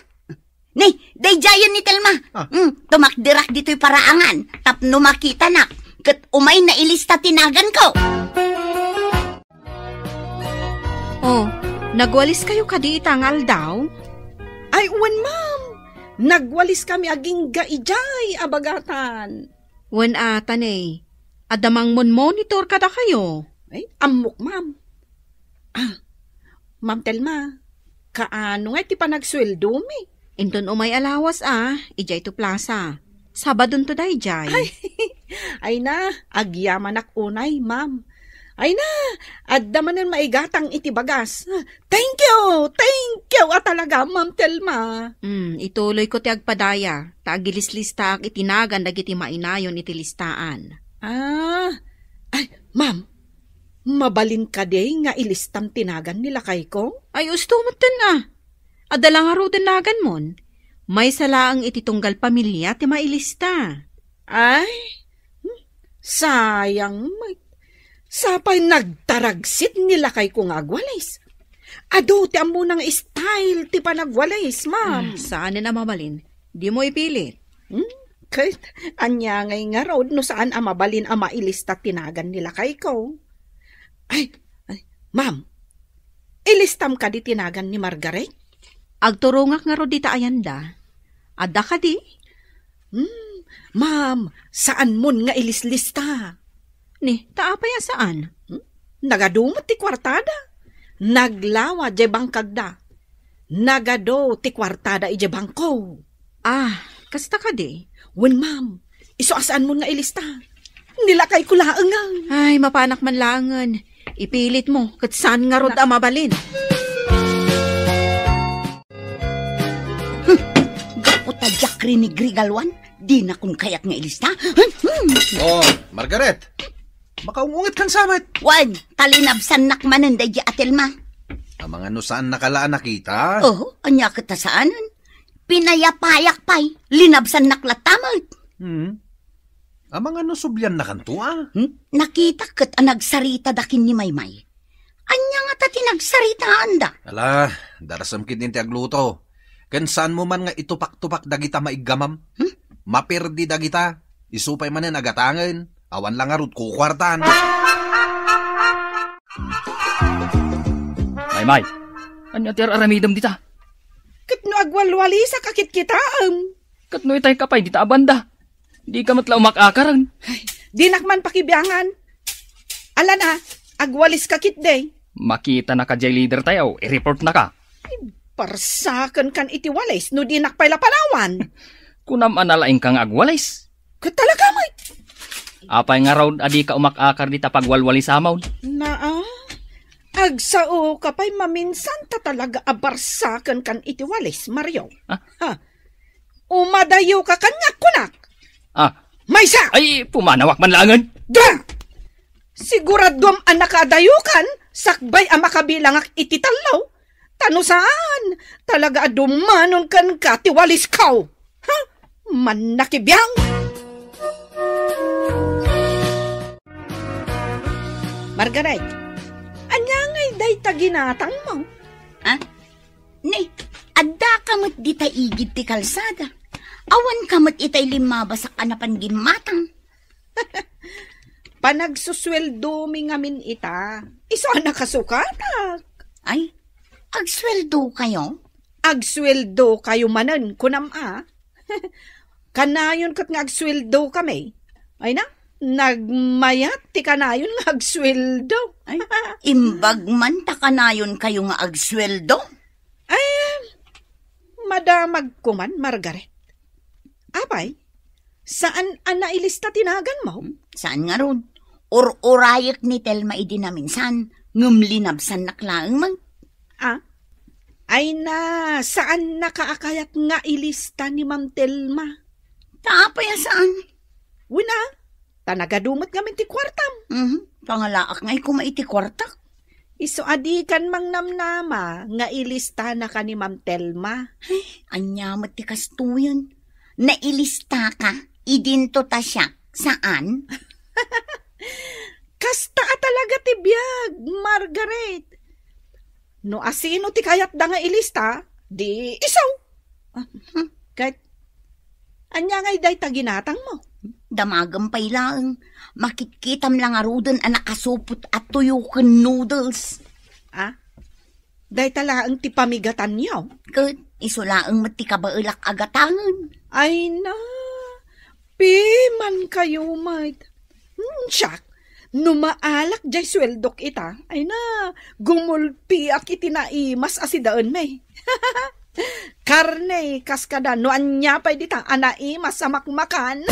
Ni, daydiayen ni Telma. Ah. Hmm, tumakderak ditoy paraangan, tapno makitanak, ket umay nailista ti naganko. Oh, nagwalis kayo kadi ita nga aldaw? Ay, wen, ma'am. Nagwalis kami agingga idiay a bagatan. Wen a, ta ne, adda mangmon-monitor kadakayo? Ay, ammok, ma'am. Ah, Ma'am Telma, kaano nga iti panagsueldomi? Inton umay a lawas a, idiay to plaza. Sabadonto daydiay. Ay, ay na, agyamanak unay, ma'am. Ay na, adda manen maigatang iti bagas. Thank you, thank you a talaga, Ma'am Telma. Hmm, ituloyko ti agpadaya, ta agilislistaak iti nagan dagiti mainayon iti listaan. Ah, ay, ma'am, mabalin kadi nga ilistam ti nagan ni lakayko? Ay, usto metten a. Adda la ngaruden naganmon. Maysa laeng iti tunggal pamilia ti mailista. Ay, hmm, sayang met. Sapay nagtaragsit ni lakayko nga agwalis. Adu ti ammona nga style ti panagwalis, ma'am. Ah, saanen a mabalin. Dimo ipilit. Hmm? Ket ania ngay ngarud no saan a mabalin a mailista ti nagan ni lakayko? Ay, ay, ma'am, ilistam kadi ti nagan ni Margaret? Agturongak ngarud dita ayanda. Adda kadi? Hmm, ma'am, saanmon nga ilislista. Ni, ta apay a saan? Hmm? Nagadu met ti kuartada. Naglawa diay bangkagda. Nagadu ti kuartada idiay bangko. Ah, kasta kadi? Wen, ma'am. Isu a saanmon nga ilista. Ni lakayko laengen. Ay, mapanak man laengen. Ipilitmo, ket saan ngarud a mabalin. Hmm, gapu ta diak rinigrigaluan, dinakon kayat nga ilista. Hmm, hmm. Oh, Margaret. Makaung-unget kan samet. Wen, ta linabsannak manen daydi a Telma. Amangan no saannaka la a nakita? Oh, ania ket a saanen? Pinayapayak pay, linabsannak latta met. Hmm. Amangan no subliannakanto a? Hmm? Nakitak ket a nagsaritada ken ni Maymay. Ania ngata ti nagsaritaanda? Ala, darasem ketdin ti agluto. Ken saanmo man nga itupak-tupak dagita maiggamam? Hmm? Maperdi dagita. Isu pay manen a gatangen, awan la ngarud kukuartan. Maymay, ania ti ar-aramidem dita? Ket no agwalwalisak a kitkitaem. Ket no itayka pay dita a banda? Dika met la umak-akaren. Ay, dinak man pakibiangan. Ala na, agwaliska ketdi. Makitanaka diay leader tayo, i-reportnaka. Barsaken kan iti walis no dinak pay la panawan. Kunam a nalaingka nga agwalis. Ket talaga met. Apay ngarud a dika umak-akar dita pagwalwalisamon? Naa, agsaoka pay maminsan ta talaga a barsaken kan iti walis, Mario. Ah? Ha? Umadayoka kan nga agkunak. Ah. Maysa! Ay, pumanawak man laengen. Da! Siguraduam a nakadayokan sakbay a makabilangak iti tallo. Ta no saan, talaga a dumanon kenka ti walisko. Ha? Mannakibiang! Margaret, ania ngay dayta ginatangmo? Ha? Ni, addaka met dita igid ti kalsada. Awanka met itay limmabasak a napan gimmatang. Panagsusueldomi ngamin ita. Isu a nakasukatak. Ay, agsueldo kayo? Agsueldo kayo manen, kunam a. Kanayon ket nga agsueldo kami. Ay na, nagmayat ti kanayon nga agsueldo. Ay, imbag man ta kanayon kayo nga agsueldo? Ay, madamag ko man, Margaret. Apay, saan a nailista ti naganmo? Hmm, saan ngarud? Ur-urayek ni Telma idi naminsan, ngem linabsannak laeng man. Ah? Ay na, saannaka a kayat nga ilista ni Ma'am Telma. Ta apay a saan? Wen a, ta nagadu met ngamin ti kuartam. Mhm, pangalaak ngay koma iti kuartak. Isu a dikan mangnamnama nga ilistanaka ni Ma'am Telma. Ay, ania met ti kastoyen? Nailistaka? Idinto ta siak, saan? Kasta a talaga ti biag, Margaret. No asino ti kayatda nga ilista, di isu. Ah, hmm. Ket, ania ngay dayta ginatangmo? Damagem pay laeng. Makitkitam la ngaruden a nakasupot a tuyo ken noodles. Ah? Dayta laeng ti pamigatanyo? Ket isu laeng met ti kabaelak a gatangen. Ay na, pimankayo met. Hmm, siak, no maalak jay sueldok ita, ay na, gumulpiak iti naimas a sidaenmi. Karne, kaskada, no ania pay dita a naimas a makmakan.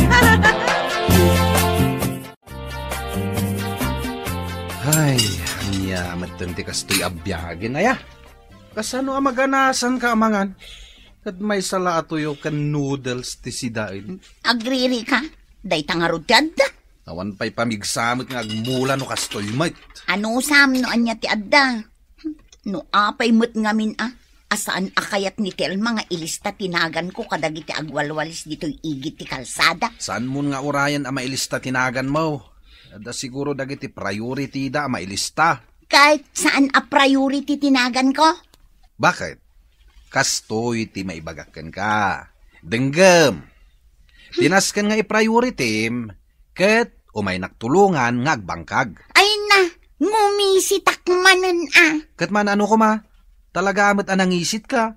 Ay, ania metten ti kastoy a biagen, aya? Kasano a maganasanka a mangan? Ket maysa la a tuyo ken noodles ti sidaen. Agririka? Dayta ngarud ti adda. Awan pay pamigsa met nga agmula no kastoy met. Anusam no ania ti adda? No apay met ngamin a, a saan a kayat ni Telma nga ilista ti naganko kadagiti agwalwalis ditoy igid ti kalsada? Saanmon nga urayen a mailista ti naganmo? Adda siguro dagiti priority da a mailista. Ket saan a priority ti naganko? Baket? Kastoy ti maibagak kenka. Denggem. Ti nasken nga i-prioritim, ket umaynak tulongan nga agbangkag. Ay na, ngumisitak manen a. Ket man ano koma, talaga met a nangisitka.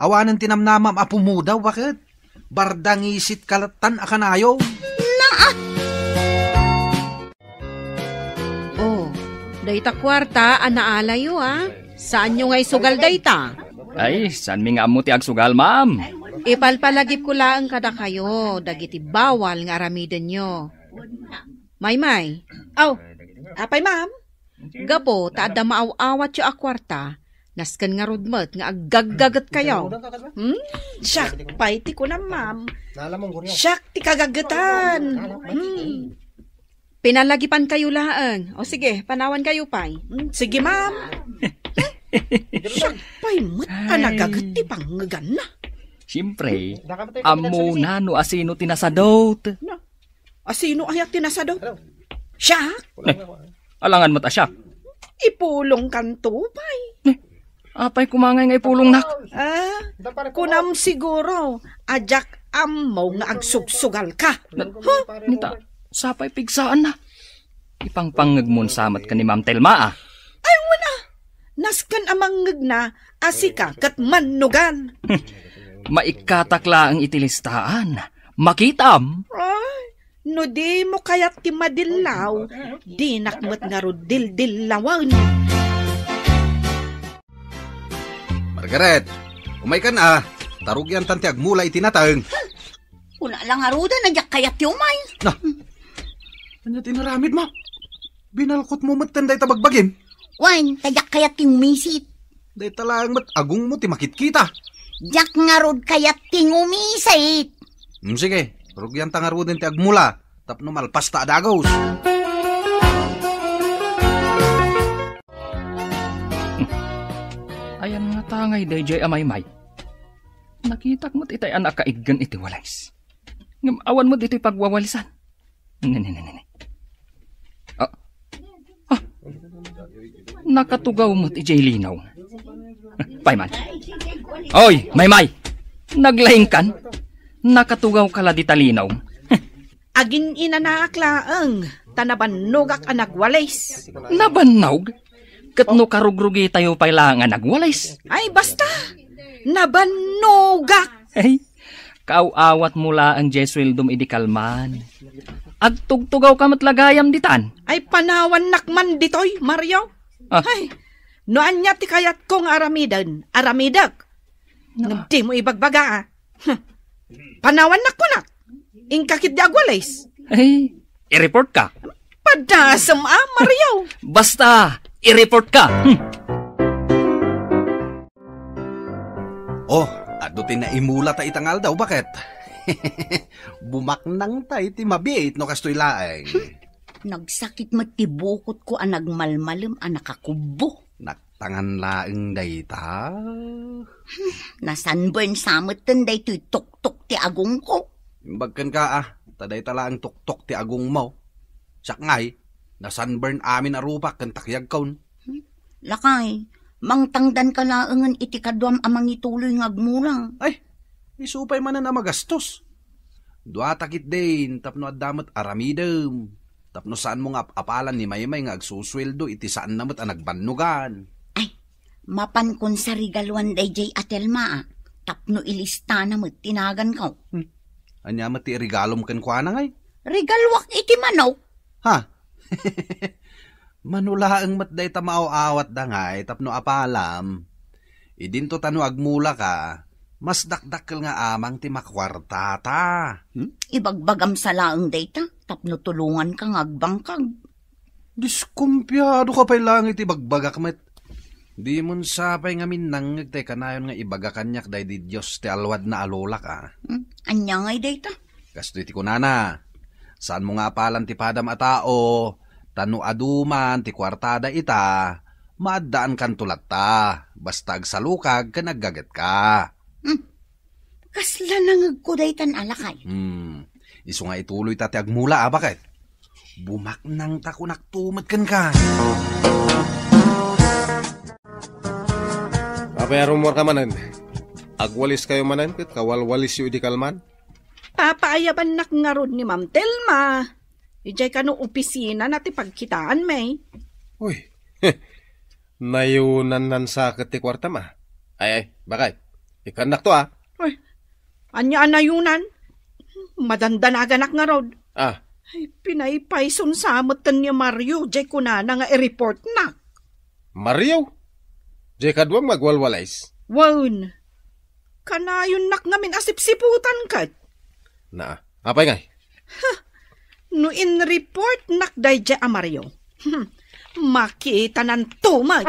Awanen ti namnamam a pumudaw, baket? Barda ngisit kalattan a kanayo. Naa! Oh, dayta kuarta a naalayo, a. Saanyo nga isugal dayta? Ay, saanmi nga ammo ti agsugal, ma'am? Ipalpalagipko laeng kadakayo dagiti bawal nga aramidenyo. Maymay. Aw, apay, ma'am? Gapu ta adda maaw-awatyo a kuarta, nasken ngarud met nga aggaggagetkayo. Hmm? Siak pay ti kunam, ma'am. Siak ti kagaggetan. Hmm. Pinalagipankayo laeng. O sige, panawankayo pay. Hmm, sige, ma'am. Siak pay met a nagaget ti pangngeganna. Siyempre, ammona no asino ti nasadot. Na, asino aya ti nasadot? Siak? Eh, alangan met a siak. Ipulongkanto pay. Eh, apay koma ngay nga ipulongnak? Ah, kunam siguro a diak ammo nga agsugsugalka. Na, ha? Nita, sapay pigsaanna. Ipangpangngegmon sa met ken ni Ma'am Telma, a. Ay, wen a. Nasken a mangngegna a sika ket mannugan. Maikkatak laeng iti listaan. Makitam. Ay, no dimo kayat ti madillaw, dinak met ngarud dildillawen. Margaret, umaykan a, ta rugiantan ti agmula iti nateng. Kuna la ngaruden a diak kayat ti umay. Na, ania ti inaramidmo? Binalkotmo metten dayta bagbagim? Wen, ta diak kayat ti umisit. Dayta laeng met agongmo ti makitkita. Diak ngarud kayat ti ngumisit. Hmm, sige, rugianta ngaruden ti agmula tapno malpasta a dagus. Ayan nga tangay daydiay a maymay. Nakitak met itay a nakaiggen iti walis. Ngem awan met iti pagwawalisan. Ne, ne, ne, ne, ne. Ah. Ah. Nakatugaw met idiay linaw. Payman. Oy, maymay! Naglaingkan? Nakatugaw ka la dita linaw. Agin-inanaak laeng, ta nabannogak a nagwalis. Nabannog? Ket no karugrugitayo pay la nga nagwalis? Ay, basta! Nabannogak! Ay, kaaw-awatmo laeng diay sueldom idi kalman. Agtugtugawka met la gayam ditan. Ay, panawannak man ditoy, Mario. Ah. Ay, no ania ti kayatko nga aramiden, aramidek. Ngem dimo ibagbaga, a. Hm. Panawannak kunak. Inka ketdi agwalis. Ay, i-report ka. Padasem a, Mario. Basta, i-report ka. Hm. Oh, adu ti naimula ta ita nga aldaw, baket? Bumaknang ta iti mabiit no kastoy laeng. Nagsakit met ti bukotko a nagmalmalem a nakakubbo. Naktangan laeng dayta. Nasunburn sa metten daytoy tuktok ti agongko. Imbag kenka, a, ta dayta laeng tuktok ti agongmo. Siak ngay, nasunburn amin a rupak ken takyagkon. Hmm? Lakay, mangtangdanka laengen iti kaduam a mangituloy nga agmula. Ay, isu pay manen a magastos. Duata ketdin tapno adda met aramidem. Tapno saanmo nga ap-apalan ni Maymay nga agsusueldo iti saanna met a nagbannogan. Ay, mapankon sa regaluan daydiay a Telma, a, tapno ilistana met ti naganko. Hmm. Ania met ti iregalom kenkuana ngay? Regaluak iti manok. Ha? Mano laeng met dayta maaw-awatda ngay tapno apalam. Idinto ta no agmulaka, mas dakdakkel nga amang ti makuartata. Hmm? Ibagbagam sa laeng dayta tapno tulonganka nga agbangkag. Diskumpiado ka pay laeng iti ibagbagak met. Dimon sapay ngamin nangngeg tay kanayon nga ibaga kaniak daydi Dios ti alwadna a lolak, a. Hmm? Ania ngay dayta? Kastoy ti kunana, saanmo nga apalan ti padam a tao, ta no adu man ti kuartada ita, maaddaankanto latta, basta agsalukag ken aggagetka. Hmm. Kasla nangngegko daytan a lakay. Hmm. Isu nga ituloyta ti agmula a baket. Bumaknangta kunakto met kenka. Apay a rummuarka manen? Agwaliskayo manen ket kawalwalisyo idi kalman? Papaayabannak ngarud ni Ma'am Telma. Idiay kano opisinana ti pagkitaanmi. Uy, nayonannan sa ket ti kuartam, a. Ay, ay, bakay. Ikkannakto, a. Uy, ania a nayonan? Madandanaganak ngarud. Ah. Ay, pinaypayson sa metten ni Mario, jay kunana nga i-reportnak. Mario? Jay kaduam nga agwalwalis? Wen. Kanayonnak ngamin a sipsiputan ket. Na, apay ngay? Huh, no in-reportnak daydiay a Mario, hmm, makitananto met.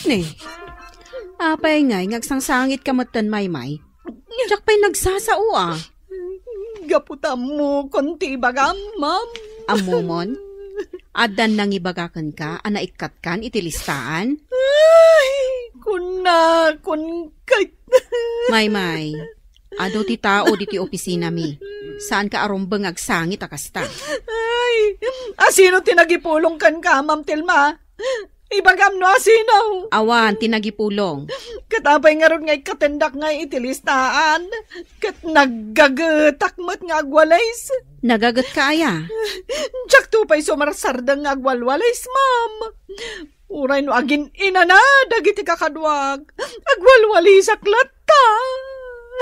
Ne, apay ngay nga agsangsangitka metten, Maymay? Diak pay nagsasao, a. Gapu ta ammokon ti ibagam, ma'am. Ammomon? Addan nangibaga kenka a naikkatkan iti listaan? Ay, kunakon ket. Maymay, adu ti tao ditoy opisinami. Saanka a rumbeng nga agsangit a kasta. Ay, asino ti nagipulong kenka, Ma'am Telma? Ibagam no asino. Awan ti nagipulong. Ket apay ngarud nga ikkatendak ngay iti listaan? Ket naggagetak met nga agwalis. Nagagetka aya? Diakto pay sumarsardeng nga agwalwalis, ma'am. Uray no agin-inana dagiti kakaduak, agwalwalisak latta.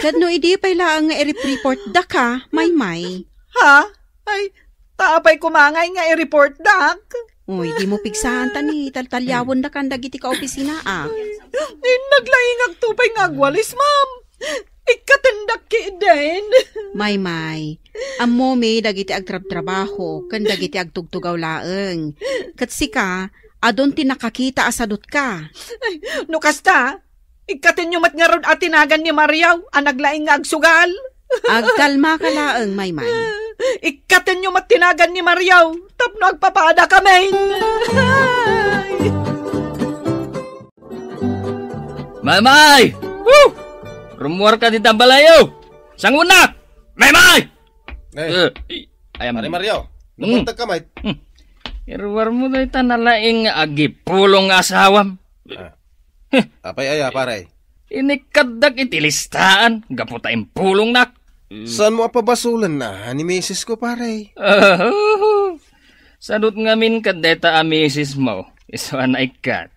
Ket no idi pay laeng nga i-reportdaka, Maymay? Ha? Ay, ta apay koma ngay nga i-reportdak? Uy, dimo pigsaan ta ni taltaliawendakan dagiti kaopisinaak. Ay, naglaingakto pay nga agwalis, ma'am. Ikkatendak ketdin. Maymay, ammomi dagiti agtrabtrabaho ken dagiti agtugtugaw laeng. Ket sika, adun ti nakakita a sadutka. Ay, no kasta, ikkatenyo met ngarud a tinagan ni Mario a naglaing nga agsugal. Agkalmaka laeng, Maymay. Ikkatenyo met tinagan ni Mario tapno agpapadakami. Maymay! Woo! Rummuarka dita balay, o! Sangunak! Maymay! Eh, Eh, ay, am- Pare Mario, Hmm. nabuntag ka, mate. Hmm. Iruarmo dayta nalaing nga agipulong nga asawam. Ah. Heh. Apay aya, pare? Inikkatdak iti listaan, gapu ta impulongnak. Hmm. Saanmo a pabasolen na ni misis ko, pare? Sadut ngamin ket dayta a misis mo, isu a naikkat.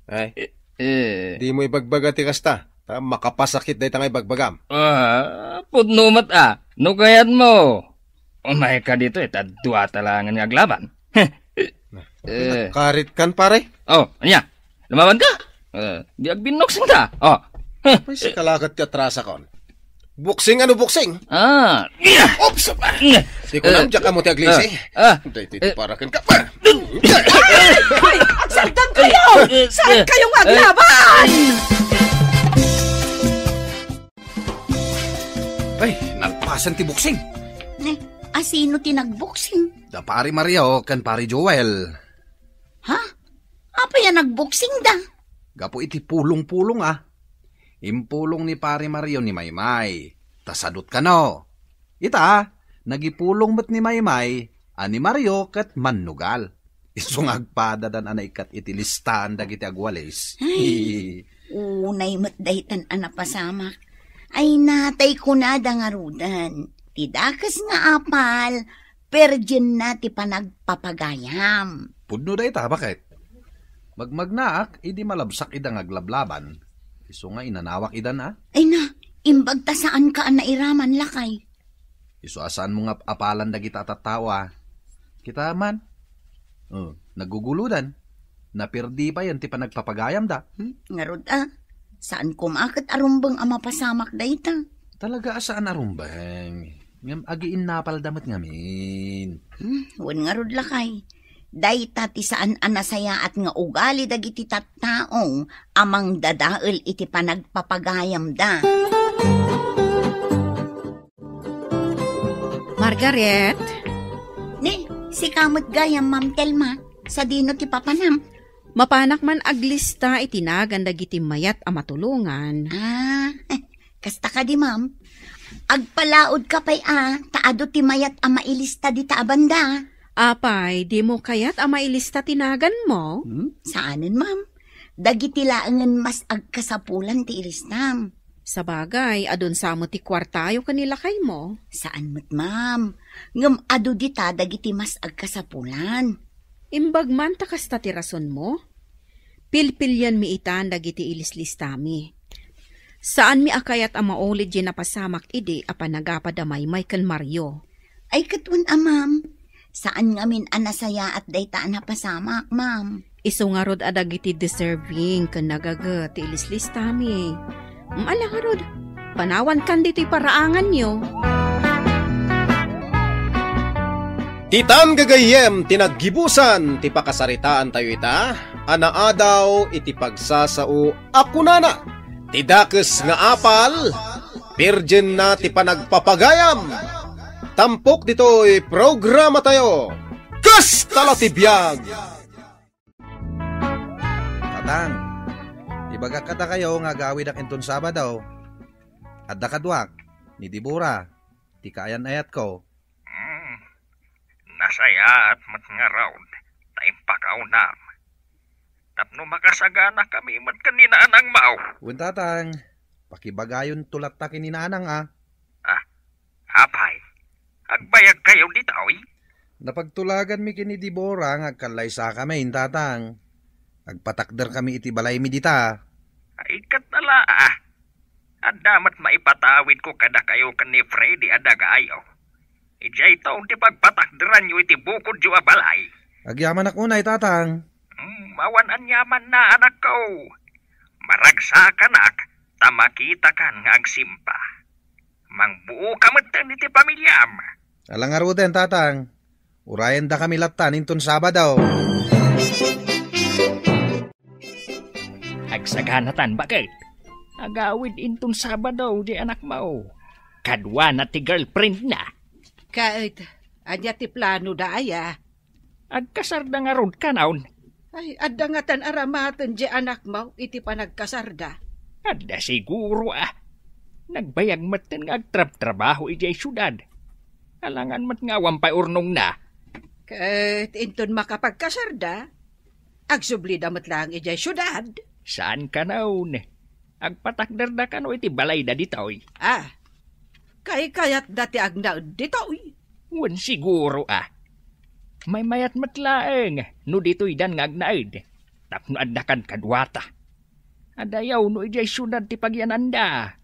Ay. Eh. Dimo ibagbaga ti kasta. Ta makapasakit dayta nga ibagbagam. Ah, pudno met a. No kayatmo, umayka ditoy, ta duata laengen nga aglaban. Eh. Karit kan, pare? Oh, ania? Lumaban ka? Eh, di agbinnoksen ka. Oh. Ay, si kalagat ti atrasa kon. Boxing, ano boxing? Ah. Oops, pare. Di ko lang, diak amo ti aglisi. Ah. Daytoy ti para ken ka. Ay, agsardengkayo! Saan kayo nga aglaban? Ay, Saan ti boksing? Ne, asino ti nagboksing? Da Pari Mario ken Pari Joel. Ha? Apay a nagboksing da? Gapu iti pulong-pulong, a. Impulong ni Pari Mario ni Maymay. Ta sadot kano. Ita, nagipulong met ni Maymay a ni Mario ket mannugal. Isu nga agpadadan a naikkat iti listaan dagiti agwalis. Ay, unay met daytan a napasamak. Ay, natay kunada ngaruden. Ti dakes nga apal, perdienna ti panagpapagayam. Pudno dayta, baket? Magmagnaak, idi malabsak ida nga aglablaban. Isu nga inanawak idan, a? Ay na, imbag ta saanka a nairaman, lakay. Isu a saanmo nga apalan dagita a tattao, a. Kita man. Oh, naggugulodan. Napirdi payen ti panagpapagayamda. Hmm? Ngarud, a. Saan koma ket a rumbeng a mapasamak dayta. Talaga a saan a rumbeng. Ngem agiinnapalda met ngamin. Hmm, wen ngarud, lakay. Dayta ti saan a nasayaat nga ugali dagiti tattao a mangdadael iti panagpapagayamda. Margaret? Ni, sika met gayam, Ma'am Telma. Sadino ti papanam? Mapanak man aglista iti nagan dagiti mayat a matulongan. Ah, kasta kadi, ma'am? Agpalaod ka pay a, ta adu ti mayat a mailista dita a banda. Apay, dimo kayat a mailista ti naganmo? Hmm? Saanen, ma'am. Dagiti laengen mas agkasapulan ti ilistam. Sabagay, adun sa met ti kuartayo ken ni lakaymo. Saan met, ma'am. Ngem adu dita dagiti mas agkasapulan. Imbag man ta kasta ti rasonmo. Pilpilianmi itan dagiti ilislistami. Saanmi a kayat a maulid diay napasamak idi a panagapa da Maymay ken Mario. Ay, ket wen a, ma'am. Saan ngamin a nasayaat dayta a napasamak, ma'am. Isu ngarud a dagiti deserving ken nagaget ti ilislistami. Ala ngarud, panawankan ditoy paraanganyo. Ditan gagayyem ti naggibusan ti pakasaritaantayo ita a naadaw iti pagsasao a kunana, ti dakes nga apal, birgenna ti panagpapagayam. Tampok ditoy programatayo, Kasta la ti Biag! Tatang, ibagak kadakayo nga agawidak inton Sabado. Adda kaduak, ni Debora, ti kaayan-ayatko. Hmm, nasayaat met ngarud ta impakawnam. Tapno makasagana kami met ken ni Nanang Mau. Wen, Tatang, pakibagayonto latta ken ni Nanang, a. Ah, apay, agbayagkayo ditoy? Napagtulaganmi ken ni Debora nga agkallaysakami, Tatang. Agpatakderkami iti balaymi dita. Ay, ket ala, a. Adda met maipatawidko kadakayo ken ni Freddy a dagayo. Idiay taon ti pagpatakderanyo iti bukodyo a balay. Agyamanak unay, Tatang. Hmm, awan aniamanna, anakko. Maragsakanak ta makitakan nga agsimpa. Mangbuoka metten iti pamiliam. Ala ngaruden, Tatang. Urayendakami latta inton Sabado. Agsaganatan, baket. Agawid inton Sabado diay anakmo. Kaduana ti girlfriendna. Ket, ania ti planoda aya? Agkasarda ngarud kanon. Ay, adda ngaten aramaten diay anakmo iti panagkasarda? Adda siguro, a. Nagbayag metten nga agtrabtrabaho idiay siudad. Alangan met nga awan pay urnongna. Ket inton makapagkasarda, agsublida met laeng idiay siudad. Saan kanon? Agpatakderda kano iti balayda ditoy. Ah, kaykayatda ti agnaed ditoy? Wen, siguro, a. Maymayat met laeng no ditoydan nga agnaed, tapno adda kadkaduata. Adayaw no idiay siudad ti pagyananda.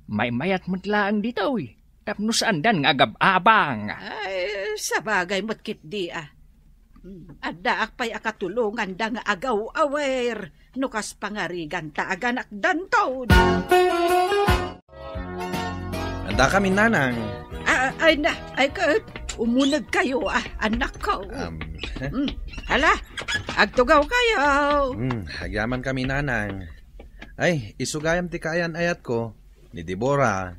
Maymayat met laeng ditoy, tapno saandan nga agab-abang. Ay, sabagay met ketdi, a. Hmm, addaak pay a katulonganda nga agaw-awer no kas pangariganta a ganakdanto. Adda kami, Nanang. Ah, ay na, ay ka, umunegkayo, a, anakko. Um, Hmm, hala, agtugawkayo. Hmm, agyaman kami, Nanang. Ay, isu gayam ti kaayan-ayatko, ni Debora.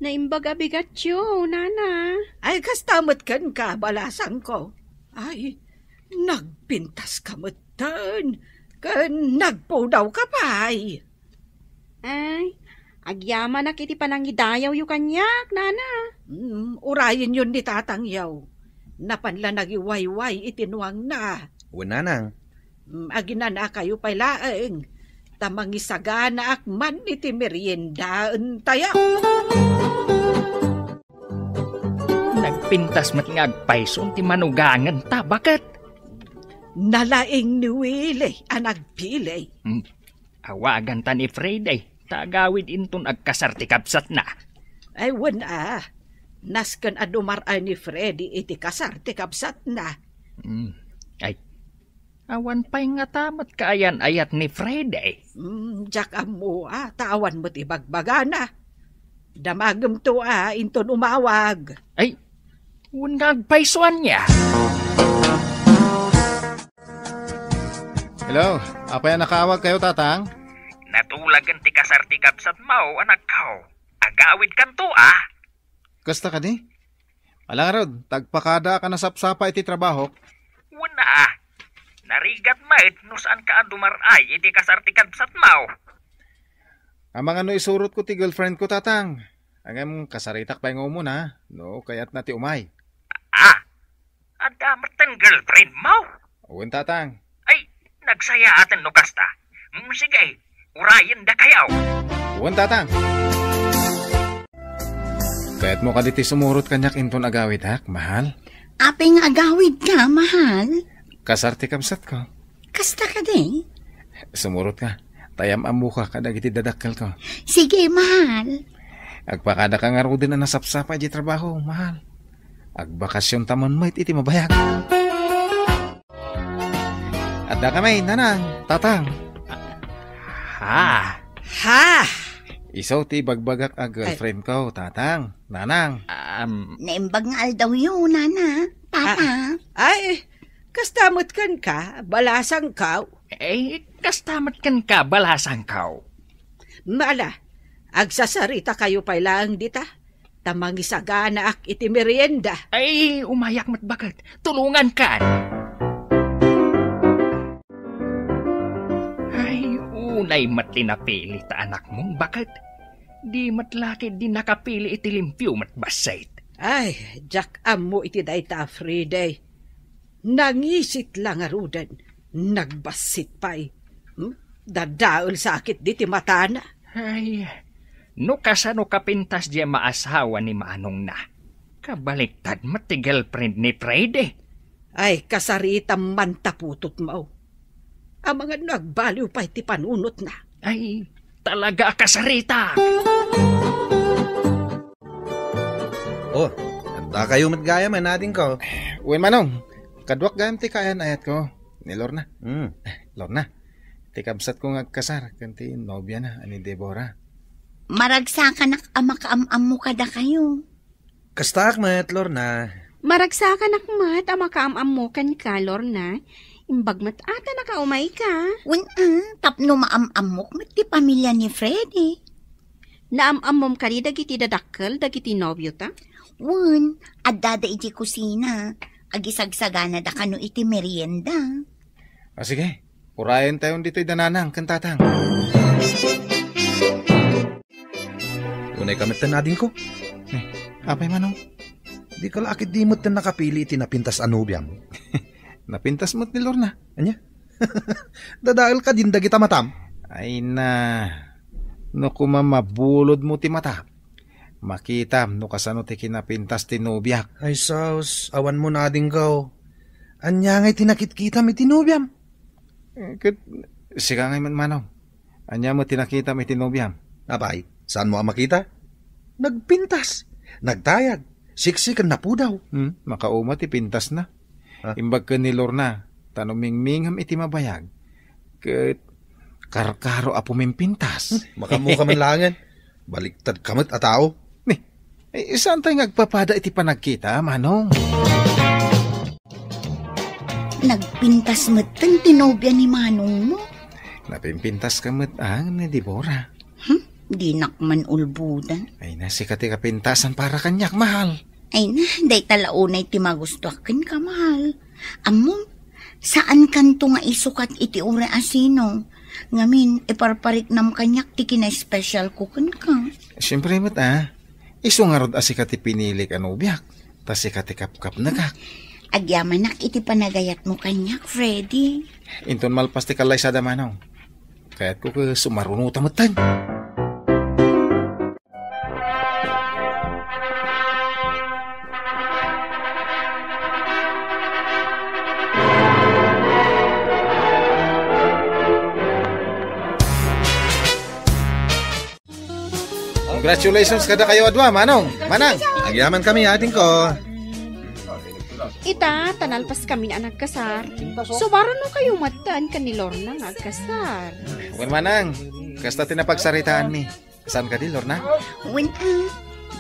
Naimbag a bigatyo, nana. Ay, kasta met kenka, balasangko. Ay, nagpintaska metten, ken nagpudawka pay. Ay, agyamanak iti panangidayawyo kaniak, nana. Mm, urayenyon ni tatangyo. Napan la nagiwayway iti nuangna. Wen, nanang. Mm, aginanakayo pay laeng, ta mangisaganaak man iti meriendaentayo. Nagpintas met nga agpayson ti manugangenta, baket. Nalaing ni Willie a nagpili. Hmm. Awaganta ni Freddy, ta agawid inton agkasar ti kabsatna. Ay, wen a. Nasken a dumar-ay ni Freddy iti kasar ti kabsatna. Hmm. Ay, awan pay ngata met kaayan-ayat ni Freddy. Hmm, diak ammo a, ta awan met ibagbagana. Damagemto a, inton umawag. Ay, wen nga agpayso ania. Hello, apay a nakaawagkayo, Tatang? Natulagen ti kasar ti kabsatmo, anakko. Agawidkanto a. Kasta kadi? Ala ngarud, ta agpakadaak a nasapsapa iti trabahok. Wen a. Narigat met no saanka a dumar-ay iti kasar ti kabsatmo. Amangan no isurotko ti girlfriendko, Tatang. Ngem kasaritak pay nga umuna, no kayatna ti umay. Ah, adda metten girlfriendmo? Wen, Tatang. Ay, nagsayaaten no kasta. Mm, sige, urayendakayo. Wen, Tatang. Kayatmo kadi ti sumurot kaniak inton agawidak, mahal? Apay nga agawidka, mahal? Kasar ti kabsatko. Kasta kadi? Sumurotka. Ta am-ammoka kadagiti dadakkelko. Sige, mahal. Agpakadaka ngaruden a nasapsapa idiay trabaho, mahal. Agbakasionta man met iti mabayag. Addakami, nanang, tatang. Ha? Ha? Isu ti ibagbagak a girlfriendko, tatang, nanang. Um, Naimbag nga aldawyo, nana, papa. Ah, ay, kasta met kenka, balasangko. Eh, kasta met kenka, balasangko. Ala, agsasaritakayo pay laeng dita, ta mangisaganaak iti merienda. Ay, umayak met baket. Tulongankan. Ay, unay met ti napili ta anakmon baket. Di met la ketdi nakapili iti limpio met bassit. Ay, diak ammo iti dayta, Freddy. Nangisit la ngaruden, nagbassit pay. Hmm? Dadael sa ketdi ti matana. Ay, no kasano kapintas diay maasawa ni manongna, kabaliktad met ti girlfriend ni Freddy. Ay, kasaritam man ta putotmo. Amangan no agbaliw pay ti panunotna. Ay, talaga a kasaritak. Oh, addakayo met gayam, adingko. Wen, manong, kaduak gayam ti kaayan-ayatko, ni Lorna. Hmm. Lorna, ti kabsatko nga agkasar ken ti nobiana a ni Deborah. Maragsakanak a makaam-ammo kadakayo. Kastaak met, Lorna. Maragsakanak met a makaam-ammo kenka, Lorna. Imbag met a ta nakaumayka. Wen a, tapno maam-ammok met ti pamilya ni Freddy. Naam-ammom kadi dagiti dadakkel dagiti nobiota? Wen, addada idiay kusina. Agisagsaganada kano iti merienda. Ah, sige. Urayentayon ditoy da nanang ken tatang. Unayka metten, adingko. Eh, apay manong? Dika la ketdi metten nakapili iti napintas a nobiam. Napintas met ni Lorna. Ania? Dadael kadin dagita matam? Ay na, no koma mabulodmo ti matak, makitam no kasano ti kinapintas ti nobiak. Ay sus, awanmo, adingko. Ania ngay ti nakitkitam iti nobiam? Eh, ket sika ngay met, manong. Ania met ti nakitam iti nobiam? Apay, saanmo a makita? Nagpintas, nagtayag, siksi ken napudaw. Hmm, makauma ti pintasna. Ah. Imbag ken ni Lorna, ta no mingmingam iti mabayag, ket karkaro a pumimpintas. Hmm, makaammoka man laengen. Baliktadka met a tao. Ni, eh, saantay nga agpapada iti panagkita, manong? Nagpintas metten ti nobia ni manongmo. Napimpintaska met, ah, ni Deborah. Hmm? Dinak man ulbodan. Ay na, sika ti kapintasan para kaniak, mahal. Ay na, dayta la unay ti magustuak kenka, mahal. Ammom, saan kanto nga isukat iti uray a sino. Ngamin, iparpariknam kaniak ti kinaespesial ko kenka. Siyempre met, ah. Isu ngarud a sika ti pinilik a nobiak, ta sika ti kapkapnekak. Agyamanak iti panagayatmo kaniak, Freddy. Inton malpas ti kallaysada, Manong. Kayatko ket sumaruno ta metten. Congratulations kadakayo a dua, Manong, Manang. Agyaman kami, adingko. Ita, ta nalpas kami a nagkasar. Sumaruno kayo metten ken ni Lorna nga agkasar. Wen, Manang, kasta ti napagsaritaanmi. Saan kadi, Lorna? Wen, ah,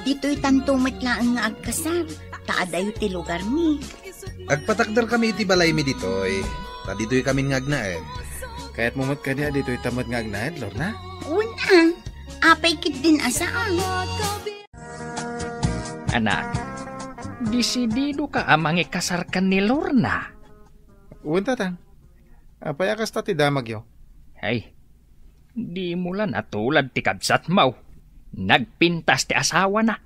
ditoy tanto met laeng nga agkasar, ta adayo ti lugarmi. Agpatakder kami iti balaymi ditoy, ta ditoy kami nga agnaed. Kayatmo met kadi a ditoy ta met nga agnaed, Lorna? Wen, ah, apay ketdin a saan. Anak, desidido ka a mangikasar ken ni Lorna? Wen, Tatang. Apay a kasta ti damagyo? Ay, dimo la natulad ti kabsatmo. Nagpintas ti asawana.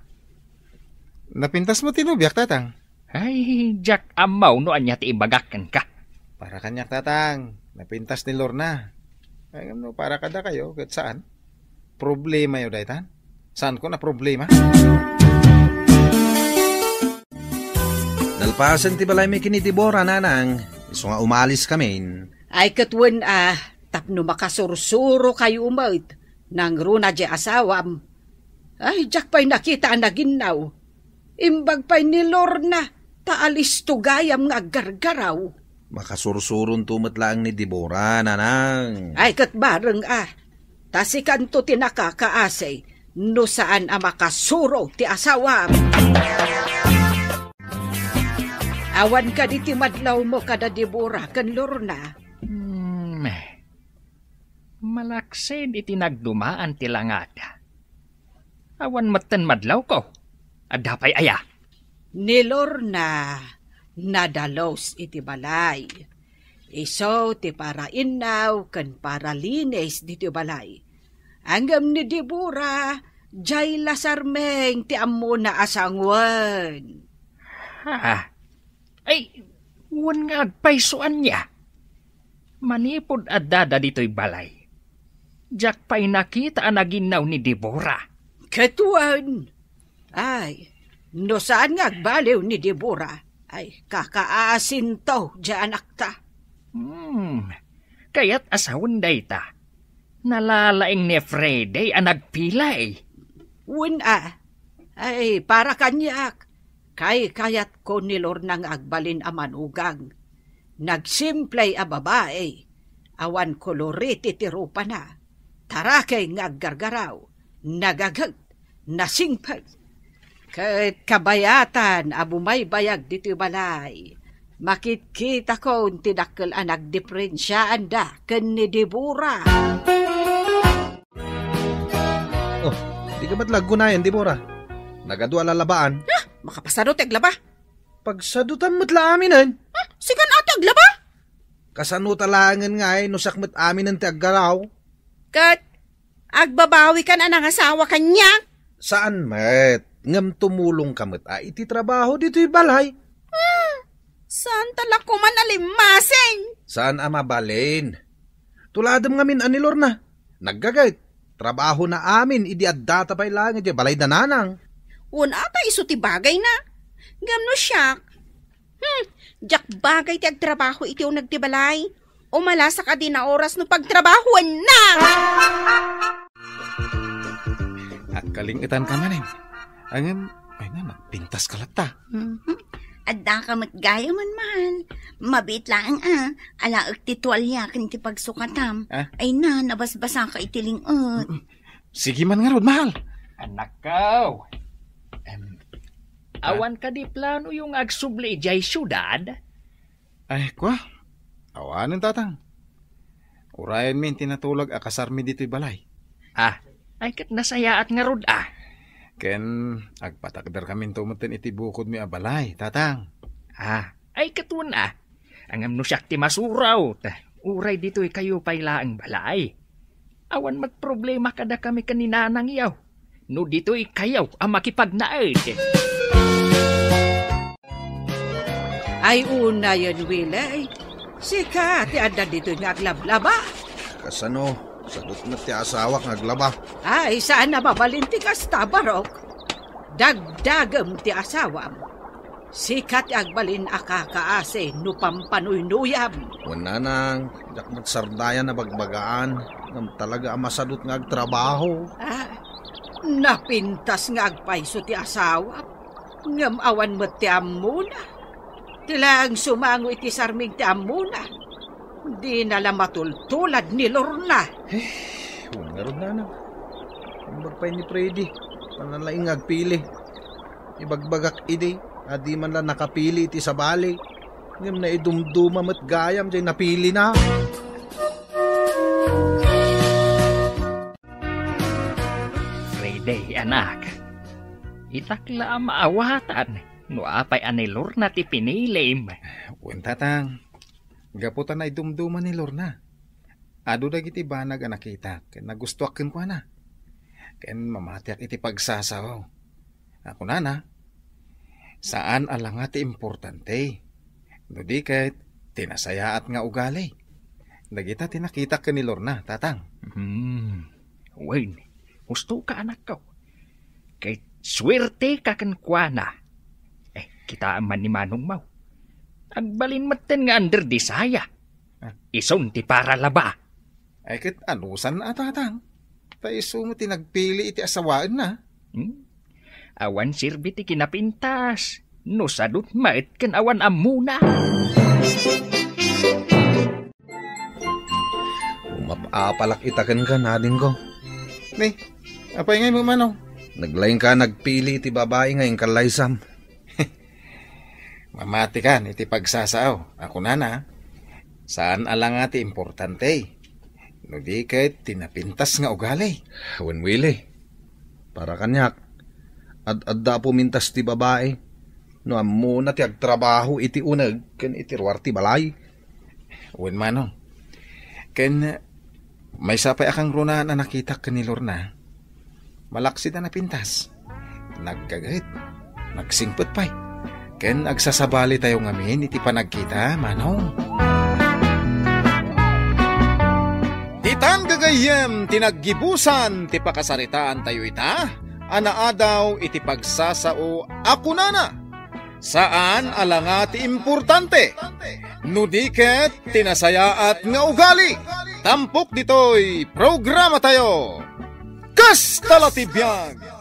Napintasmo ti nobiak, Tatang? Ay, diak ammo no ania ti ibagak kenka. Para kaniak, Tatang. Napintas ni Lorna. Ay, ngem no para kadakayo, ket saan? Problemayo daytan? Saanko a problema? Nalpasen ti balaymi ken ni Deborah, Nanang, isu nga umalis kamin. Ay, ket wen a, tapno makasursuro kayo met, nangruna diay asawam. Ay, diak pay nakita a naginnaw. Imbag pay ni Lorna, ta alisto gayam nga aggargaraw. Makasursuronto met laeng ni Deborah, Nanang. Ay, ket bareng a. Ta sikanto ti nakakaasi no saan a makasuro ti asawam. Awan kadi ti madlawmo kada Deborah ken Lorna? Hmm. Malaksid iti nagdumaan ti langada. Awan metten madlawko. Adda pay aya? Ni Lorna nadalus iti balay. Isu ti parainnaw ken paralinis ditoy balay. Ngem ni Deborah, diay la sarming ti ammona a sangoen. Ha? Ay, wen nga agpayso ania? Manipud addada ditoy balay, diak pay nakita a naginnaw ni Deborah. Ket wen, ay, no saan nga agbaliw ni Deborah, ay, kakaasinto diay anakta. Hmm, kayat a sawen dayta. Nalalaing ni Freddy a nagpilay. Wen a, ay, para kaniak, kaykayatko ni Lorna nga agbalin a manugang. Nagsimple a babai, awan kolorete ti rupana, tarakeng nga aggargaraw, nagagek, nasingpet. Ket kabayatan a bumaybayag ditoy balay, makitkitakon ti dakkel a nagdiferensiaanda ken ni Deborah. Oh, di ka met la aggunayan, Deborah. Nagadu a lalabaan. Ah, makapasado ti aglaba. Pagsadutan met la aminen. Ah, sikan ati aglaba? Kasano ta laengen nga ay no siak met aminen ti aggaraw? Ket agbabawi kan a nangasawa kaniak? Saan met, ngem tumulong ka met a iti trabaho ditoy balay. Ah, saan ta la koman a limmasing? Saan a mabalin. Tuladem ngamin a ni Lorna. Naggaget. Trabahona amin idi addata pay laeng idiay balay da nanang. Wen a ta isu ti bagayna. Ngem no siak, hmm, diak bagay ti agtrabaho iti uneg ti balay. Umalasak a di naoras no pagtrabahoenna. Agkalingetan ka manen. Ngem, ay na, nagpintas ka latta. Mhm. Adda ka met gayamen, mahal. Mabiit laeng a, alaek ti tualya ken ti pagsukatam. Ah? Ay na, nabasbasa ka iti ling-et. Mm-mm. Sige man ngarud, mahal. Anakko. Em, ah? Awan kadi planoyo nga agsubli idiay siudad? Ay, kua? Awanen, Tatang. Urayenmi ti natulog a kasarmi ditoy balay. Ah, Ay, ket nasayaat ngarud, a. Ken agpatakderkaminto metten iti bukodmi a balay, Tatang. A, ay, ket wen, a. Ngem no siak ti masurat, uray ditoy kayo pay laeng balay. Awan met problema kadakami ken ni nanangyo. No ditoy kayo a makipagnaed. Ay, unayen, Willie. Sika ti adda ditoy nga aglablaba. Kasano? Sadut met ti asawak nga aglaba. Ay, saan a mabalin ti kasta, Barok. Dagdagem ti asawam. Sika ti agbalin a kakaasi no pampanuynuyam. Wen, nanang, diak met sardayan a bagbagaan. Ngem talaga a masadut nga agtrabaho. A, napintas nga agpayso ti asawam. Ngem awan met ti ammona. Ti laeng sumango iti sarming ti ammona. Dina la matultulad ni Lorna. Eh, wen ngarud, nanang. Imbag pay ni Freddy, panalaing nga agpili. Ibagbagak idi, a di man la nakapili iti sabali. Ngem naidumduma met gayam jay napilina. Freddy, anak. Itak la a maawatan no apay a ni Lorna ti pinilim. Wen, Tatang. Gapu ta naidumduma ni Lorna. Adu dagiti banag a nakitak ken nagustuak kenkuana. Ken mamatiak iti pagsasao. A kunana, saan a la nga ti importante. No di ket, ti nasayaat nga ugali. Dagita ti nakitak ken ni Lorna, Tatang. Hmm. Wen, husto ka, anakko. Ket suerte ka kenkuana. Eh, kitaem man ni manongmo. Agbalin metten nga under desire. Ah. Isun ti paralaba. Ay, ket anusan a, Tatang? Ta isu met ti nagpili iti asawaenna. Hmm? Awan serbi ti kinapintas. No sadut met ken awan ammona. Umap-apalak ita kenka, adingko. Ni, apay ngay mo, Manong? Naglaingka nagpili iti babai nga inkallaysam. Mamatikan iti pagsasao. A kunana, saan a la nga ti importante. No di ket ti napintas nga ugali. Wen, Willie. Para kaniak, ad-adda a pumintas ti babai. No ammona ti agtrabaho iti uneg ken iti ruar ti balay. Wen, Manong. Ken maysa pay a kangrunaan a nakitak ken ni Lorna. Malaksid a napintas. Naggaget. Nagsingpet pay. Ken agsasabali tayo ngamin iti panagkita, Manong. Ditan gagayyem ti naggibusan ti pakasaritaan tayo ita, a naadaw iti pagsasao a kunana, saan a la nga ti importante, no di ket ti nasayaat nga ugali. Tampok ditoy programa tayo. Kasta la ti biag!